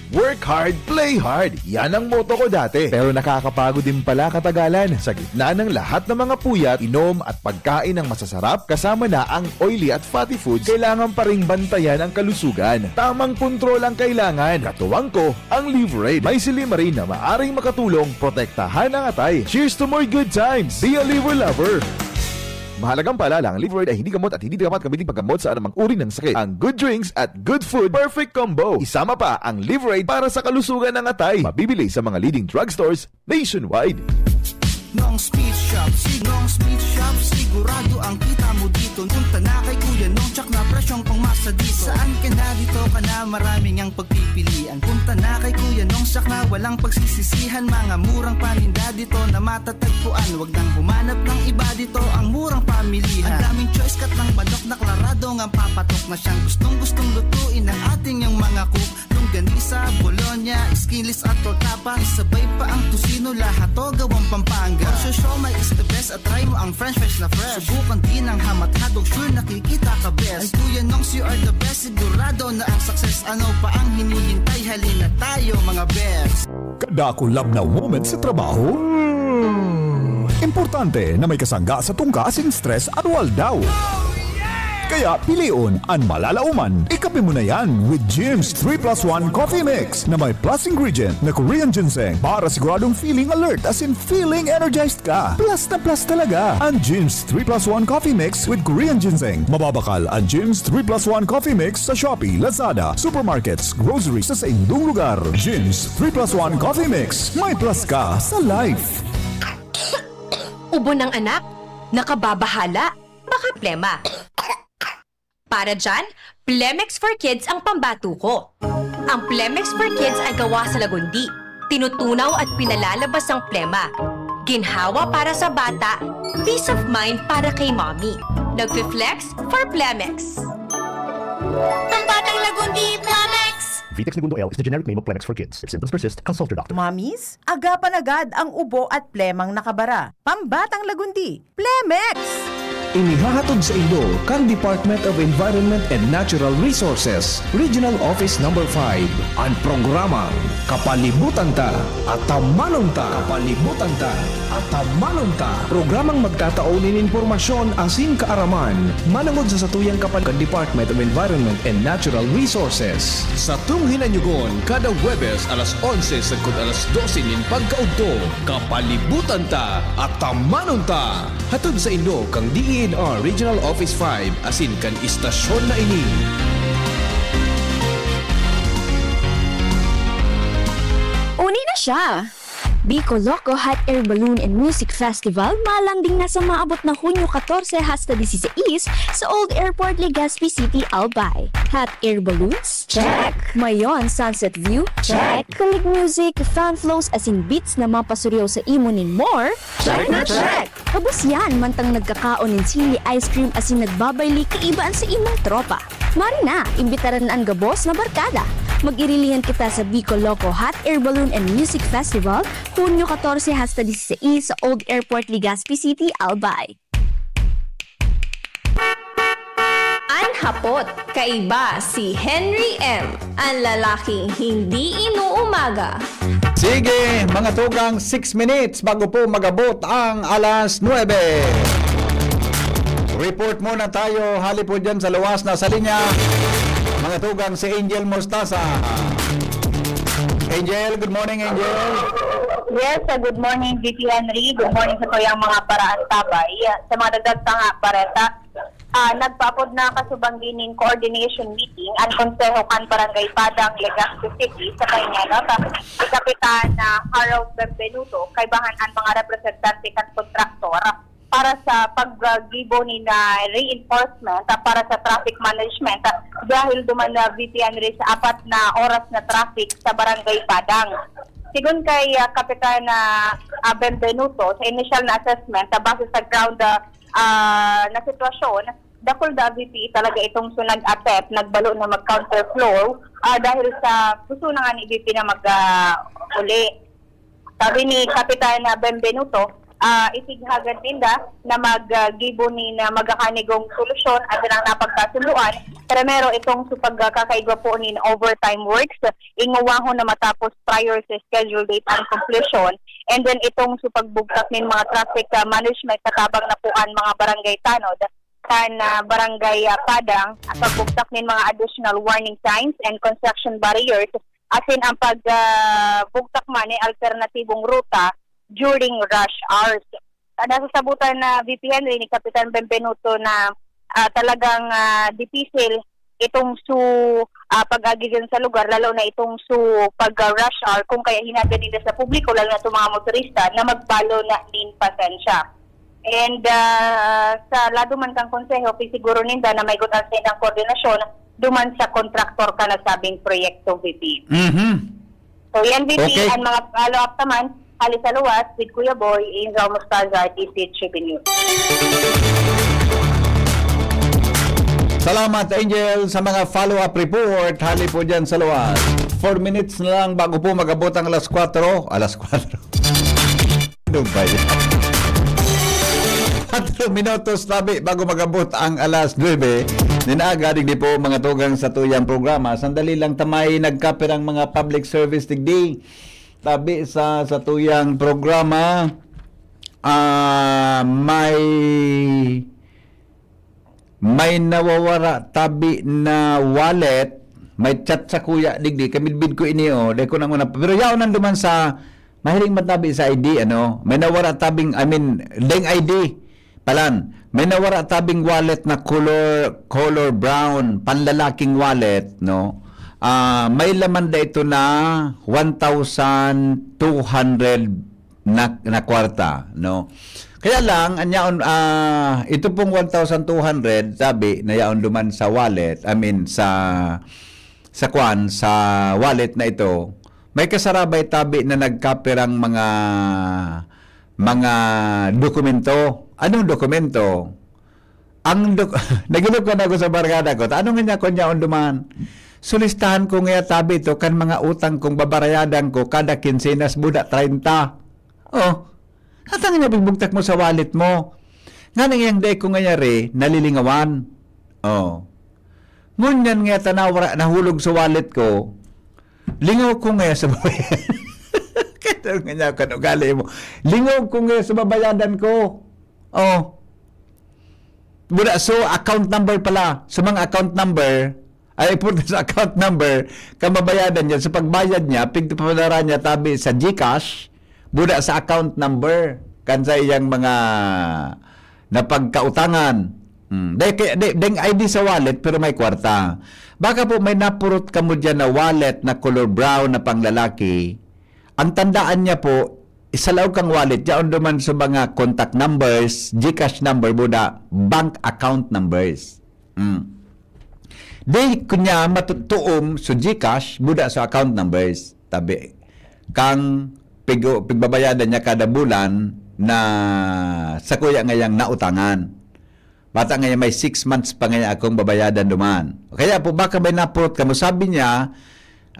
Work hard, play hard. Yan ang motto ko dati. Pero nakakapagod din pala katagalan. Sa gitna ng lahat ng mga puyat, inom at pagkain ng masasarap, kasama na ang oily at fatty foods, kailangan pa ring bantayan ang kalusugan. Tamang kontrol ang kailangan. Katuwang ko, ang Liverade. May silymarin na maaring makatulong protektahan ang atay. Cheers to more good times! Be a Liver Lover! Mahalagang paalala, ang Liverade ay hindi gamot at hindi dapat gamitin paggamot sa anumang uri ng sakit. Ang good drinks at good food, perfect combo. Isama pa ang Liverade para sa kalusugan ng atay. Mabibili sa mga leading drugstores nationwide. Nong's Meat Shop, si Nong's Meat Shop, sigurado ang kita mo dito. Punta na kay Kuya Nong, tsak na presyong pangmasa dito. Saan ka na, dito ka na, maraming ang pagpipilian. Punta na kay Kuya Nong, tsak na walang pagsisisihan. Mga murang paninda dito na matatagpuan. Wag nang humanap ng iba, dito ang murang pamilihan. Ang daming choice, cut ng manok na klarado ngang papatok na siyang gustong-gustong lutuin ng ating yung mga cook. Longganisa, bologna, skinless at tortapa. Isabay pa ang tocino, lahat to gawang Pampanga. Portion siomai is the best at try mo ang french fries na fresh. Subukan din ang ham at hotdog, sure nakikita ka best. Ay Kuya Nongs, you are the best, sigurado na ang success. Ano pa ang hinihintay? Halina tayo, mga best. Kada collab na moment sa trabaho, importante na may kasangga sa tungka asin stress aroaldaw. Kaya pilion an malalaoman. Ikape mo na yan with Jim's three plus one Coffee Mix na may plus ingredient na Korean ginseng para siguradong feeling alert, as in feeling energized ka. Plus na plus talaga an Jim's three plus one Coffee Mix with Korean ginseng. Mababakal an Jim's three plus one Coffee Mix sa Shopee, Lazada, supermarkets, grocery sa saindong lugar. Jim's three plus one Coffee Mix. May plus ka sa life. Ubo ng anak? Nakababahala? Baka plema. Para dyan, Plemex for Kids ang pambato ko. Ang Plemex for Kids ay gawa sa lagundi. Tinutunaw at pinalalabas ang plema. Ginhawa para sa bata, peace of mind para kay mommy. Nagfi-flex for Plemex. Pambatang lagundi, Plemex! Vitex Negundo L is the generic name of Plemex for Kids. If symptoms persist, consult your doctor. Mamis, agapan agad ang ubo at plemang nakabara. Pambatang lagundi, Plemex! Inihahatod sa indo kan Department of Environment and Natural Resources, Regional Office Number five, an programang Kapalibutan Ta, Atamanon Ta. Kapalibutan Ta, Atamanon Ta. Programang magtatao nin impormasyon asin kaaraman manongod sa satuyang kapal kan Department of Environment and Natural Resources. Satong hinanyugon kada Huwebes alas onse sagkod alas dose nin pagkaudto. Kapalibutan Ta, Atamanon Ta. Hatod sa indo kan D E N R Regional Office five asin kan istasyon na ini. Uni na siya! Bicol Loco Hot Air Balloon and Music Festival malanding na sa maabot na Hunyo katorse hasta disisais sa Old Airport, Legazpi City, Albay. Hot air balloons? Check! Mayon Sunset View? Check! Kalig music, fan flows asin beats na mapasuriyaw sa imo nin more? Check na check! Kabos yan, mantang nagkakaon nin sili ice cream asin nagbabayli kaiba an sa imong tropa. Mari na, imbitaran an gabos na barkada. Mag-irilihan kita sa Bicol Loco Hot Air Balloon and Music Festival, Hunyo katorse hasta disisais sa Old Airport, Legazpi City, Albay. An hapot, kaiba si Henry M, an lalaking hindi inuumaga. Sige, mga tugang, six minutes bago po magabot ang alas nuebe. Report muna tayo, hali po dyan sa luwas na sa linya. Mga tugang, si Angel Mostaza. Angel, good morning, Angel. Yes, uh, good morning, V P Henry. Good morning sa tuyang mga paraantabay. Sa mga dagdag pa nga bareta, ah, nagpaapod na kasubang dining coordination meeting an Konseho kan Barangay Padang, Legazpi City, sa kainganot ni Kapitan na Harold Benvenuto, kaibahan an mga representante kan kontraktor para sa paggibo nin, ah, reinforcement, ah, para sa traffic management, ah, dahil duman na V P Henry sa apat na oras na traffic sa Barangay Padang. Sigon kay, ah, Kapitan na, ah, Benvenuto, sa initial na assessment, ah, base sa ground, ah, ah, na sitwasyon, dakul da V P talaga itong so nag-attempt, nagbalo na mag-counterflow, ah, dahil sa gusto na nga ni V P na mag, ah, uli. Sabi ni Kapitan, ah, Benvenuto, ah, isighagad ninda na mag, ah, gibo nin, ah, magakanigong solusyon asin ang napagkasundoan. Primero, itong sa pagkakaigwa po nin overtime works, ingowahon na matapos prior sa schedule date ang conclusion. And then, itong sa pagbugtak nin mga traffic, ah, management katabang na po an mga barangay tanod kan, ah, barangay, ah, Padang, pagbugtak nin mga additional warning signs and construction barriers asin ang pag, ah, bugtak man nin alternatibong ruta during rush hours. Ah, nasasabutan na V P Henry ni Kapitan Benvenuto na, ah, talagang, ah, dipisil itong su, ah, pag-agi dyan sa lugar, lalo na itong su pag, ah, rush hour, kung kaya hinagad nila sa publiko, lalo na sa mga motorista, na magbalo na nin pasensya. And, ah, sa lado man kang konseho, pisiguro ninda na may gutan sa indang koordinasyon duman sa kontraktor ka nasabing proyekto, V P. Mhm. So yan, V P, Okay. Ang mga follow-up naman, hali sa luwas, with Kuya Boy, Angel Mostaza, D C H P News. Salamat, Angel, sa mga follow-up report. Hali po dyan sa luwas. Four minutes na lang bago po magabot ang alas kwatro. Alas kwatro. Ano ba yan? Kwatro minutos tabi bago magabot ang alas nuebe. Ninaga, digdi po, mga tugang sa tuyang programa. Sandali lang, tamay nagkapirang mga public service digdi. Tabi sa, sa tuyang programa, ah, may May nawawara tabi na wallet, may chat sa kuya digdi, kamidbid ko ini, oh, dai ko nang una. Pero yaon nang duman sa, mahiling man tabi sa I D, ano, may nawara tabing, I mean, deng I D, palan, may nawara tabing wallet na color, color brown, panlalaking wallet, no? Ah, may laman da ito na one thousand two hundred na, na kwarta, no? Kaya lang, anyaon, ah, ito pong one thousand two hundred, tabi, na yaon duman sa wallet, I mean, sa, sa kwan, sa wallet na ito, may kasarabay tabi na nagkapirang mga, mga dokumento. Anong dokumento? Ang dok-, nagilokan ako sa barkada ko. Ta, ano nga niya, kunya, on duman? Sulistahan ko nga tabi to kan mga utang kong babarayadan ko kada kinsenas, buda treinta. Oh, natang niya, bigbugtak mo sa wallet mo. Nga nang iyang dai ko nga yari, nalilingawan. Oh. Ngunyan nga tanaw, wala nahulog sa wallet ko. Lingaw ko nga sa babayadan. Kaya nga niya, kan ugali mo. Lingaw ko nga sa babayadan ko. Oh. Buda, so, account number pala. So, mga account number, ay, punta sa account number, kamabayadan niya. So, pagbayad niya, pigpapadara niya tabi sa GCash, buda sa account number, kan sa iyang mga napagkautangan. Hmm. Dahil kaya, di, deng I D sa wallet, pero may kwarta. Baka po may napurot kamo dyan na wallet na color brown na panglalaki. Ang tandaan niya po, sa laog kang wallet, yaon duman sa mga contact numbers, GCash number, buda, bank account numbers. Mm. Di kunya matutuom sa GCash, buda sa account numbers. Tabi, kang pigo-, pigbabayadan niya kada bulan na sa kuya ngayang nautangan. Bata nga yan, may six months pa nga akong babayadan duman. Kaya po, baka may napurot kamo. Sabi niya,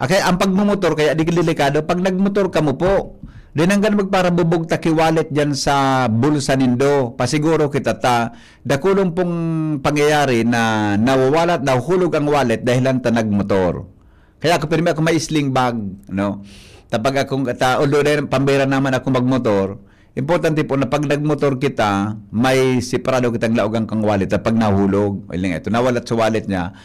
okay, ang pagmumotor, kaya di delikado, pag nagmotor kamo po, di nanggan magparabubog ta ki wallet dyan sa bulsa nindo. Pasiguro kita ta, dakulong pong pangyayari na nawawalat, nahuhulog ang wallet dahil lang ta nagmotor. Kaya ako, pirmi ako may sling bag, no? Tapag akong, ta, although dahil pambira naman ako magmotor, importante po na pag nagmotor kita, may separado kitang laogan kang wallet. Tapag nahulog, iling ito, nawalat sa wallet niya.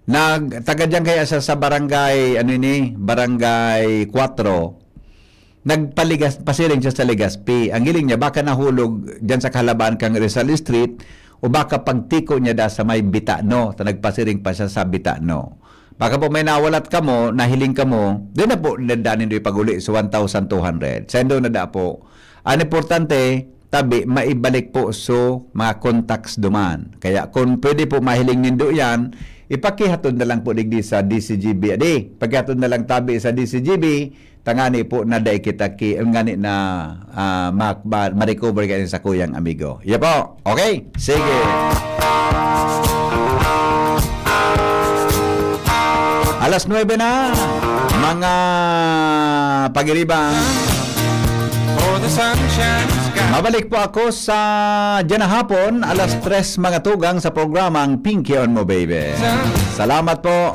Nag, taga dyan kaya sa, sa barangay, ano ini, barangay four, nagpaligas, pasiring siya sa Legazpi. Ang hiling niya, baka nahulog dyan sa kahalabahan kang Rizal Street o baka pagtiko niya da sa may Bitano. Ta nagpasiring pa siya sa Bitano. Baka po may nawalat kamo, nahiling kamo, di na po, dada nindo ipag-uli sa one thousand two hundred. Sendo na da po. Ang importante, tabi, maibalik po so mga contacts duman. Kaya kung pwede po mahiling nindo yan, ipakihatod na lang po digdi sa D C G B. Adi, pakihatod na lang tabi sa D C G B, tangani po na dai kita ki, ngani na, ah, ma-, ma-, ma-recover kayo sa kuyang amigo. Iya po. Okay? Sige. Alas nuebe na, mga pagiriba. Mabalik po ako sa dyan na hapon, alas tres mga tugang sa programang Pinky on Mo Baby. Salamat po.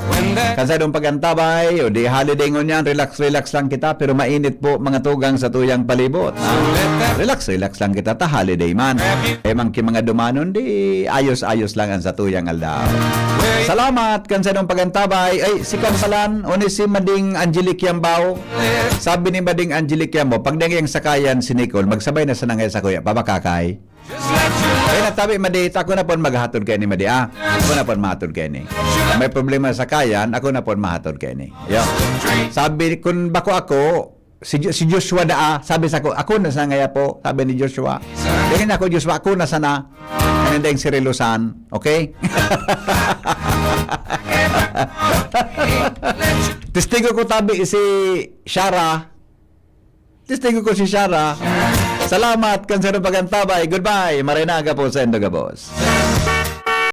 Kansadong pagantabay, o di holiday ngunyan, relax, relax lang kita, pero mainit po mga tugang sa tuyang palibot. Relax, relax lang kita, ta holiday man. Eh, man ki mga dumanon, di ayos-ayos lang ang satuyang aldaw. Salamat kansadong pagantabay. Ay, si Kampalan, o ni si Mading Angelic Yambao. Sabi ni Mading Angelic Yambao, pag naging sakayan si Nicole, magsabay na sa nangay sa kuya, pabakakay. Kaya natabi, Madi, ako na pon maghatod kay ni, Madi, ah. Ako na pon mahatod kay ni. May problema sa kayan, ako na pon mahatod kay ni. Yo. Sabi, kun bako ako, si Jo-, si Joshua daa, sabi sa ko, "Ako na sa ngaya po," sabi ni Joshua. Ganyan ako, "Joshua, ako na sana." Ano yung sirilusan, okay? Testigo ko tabi si Shara. Testigo ko si Shara. Salamat, kansadong pagantabay. Goodbye. Maray na aga po sa indo gabos.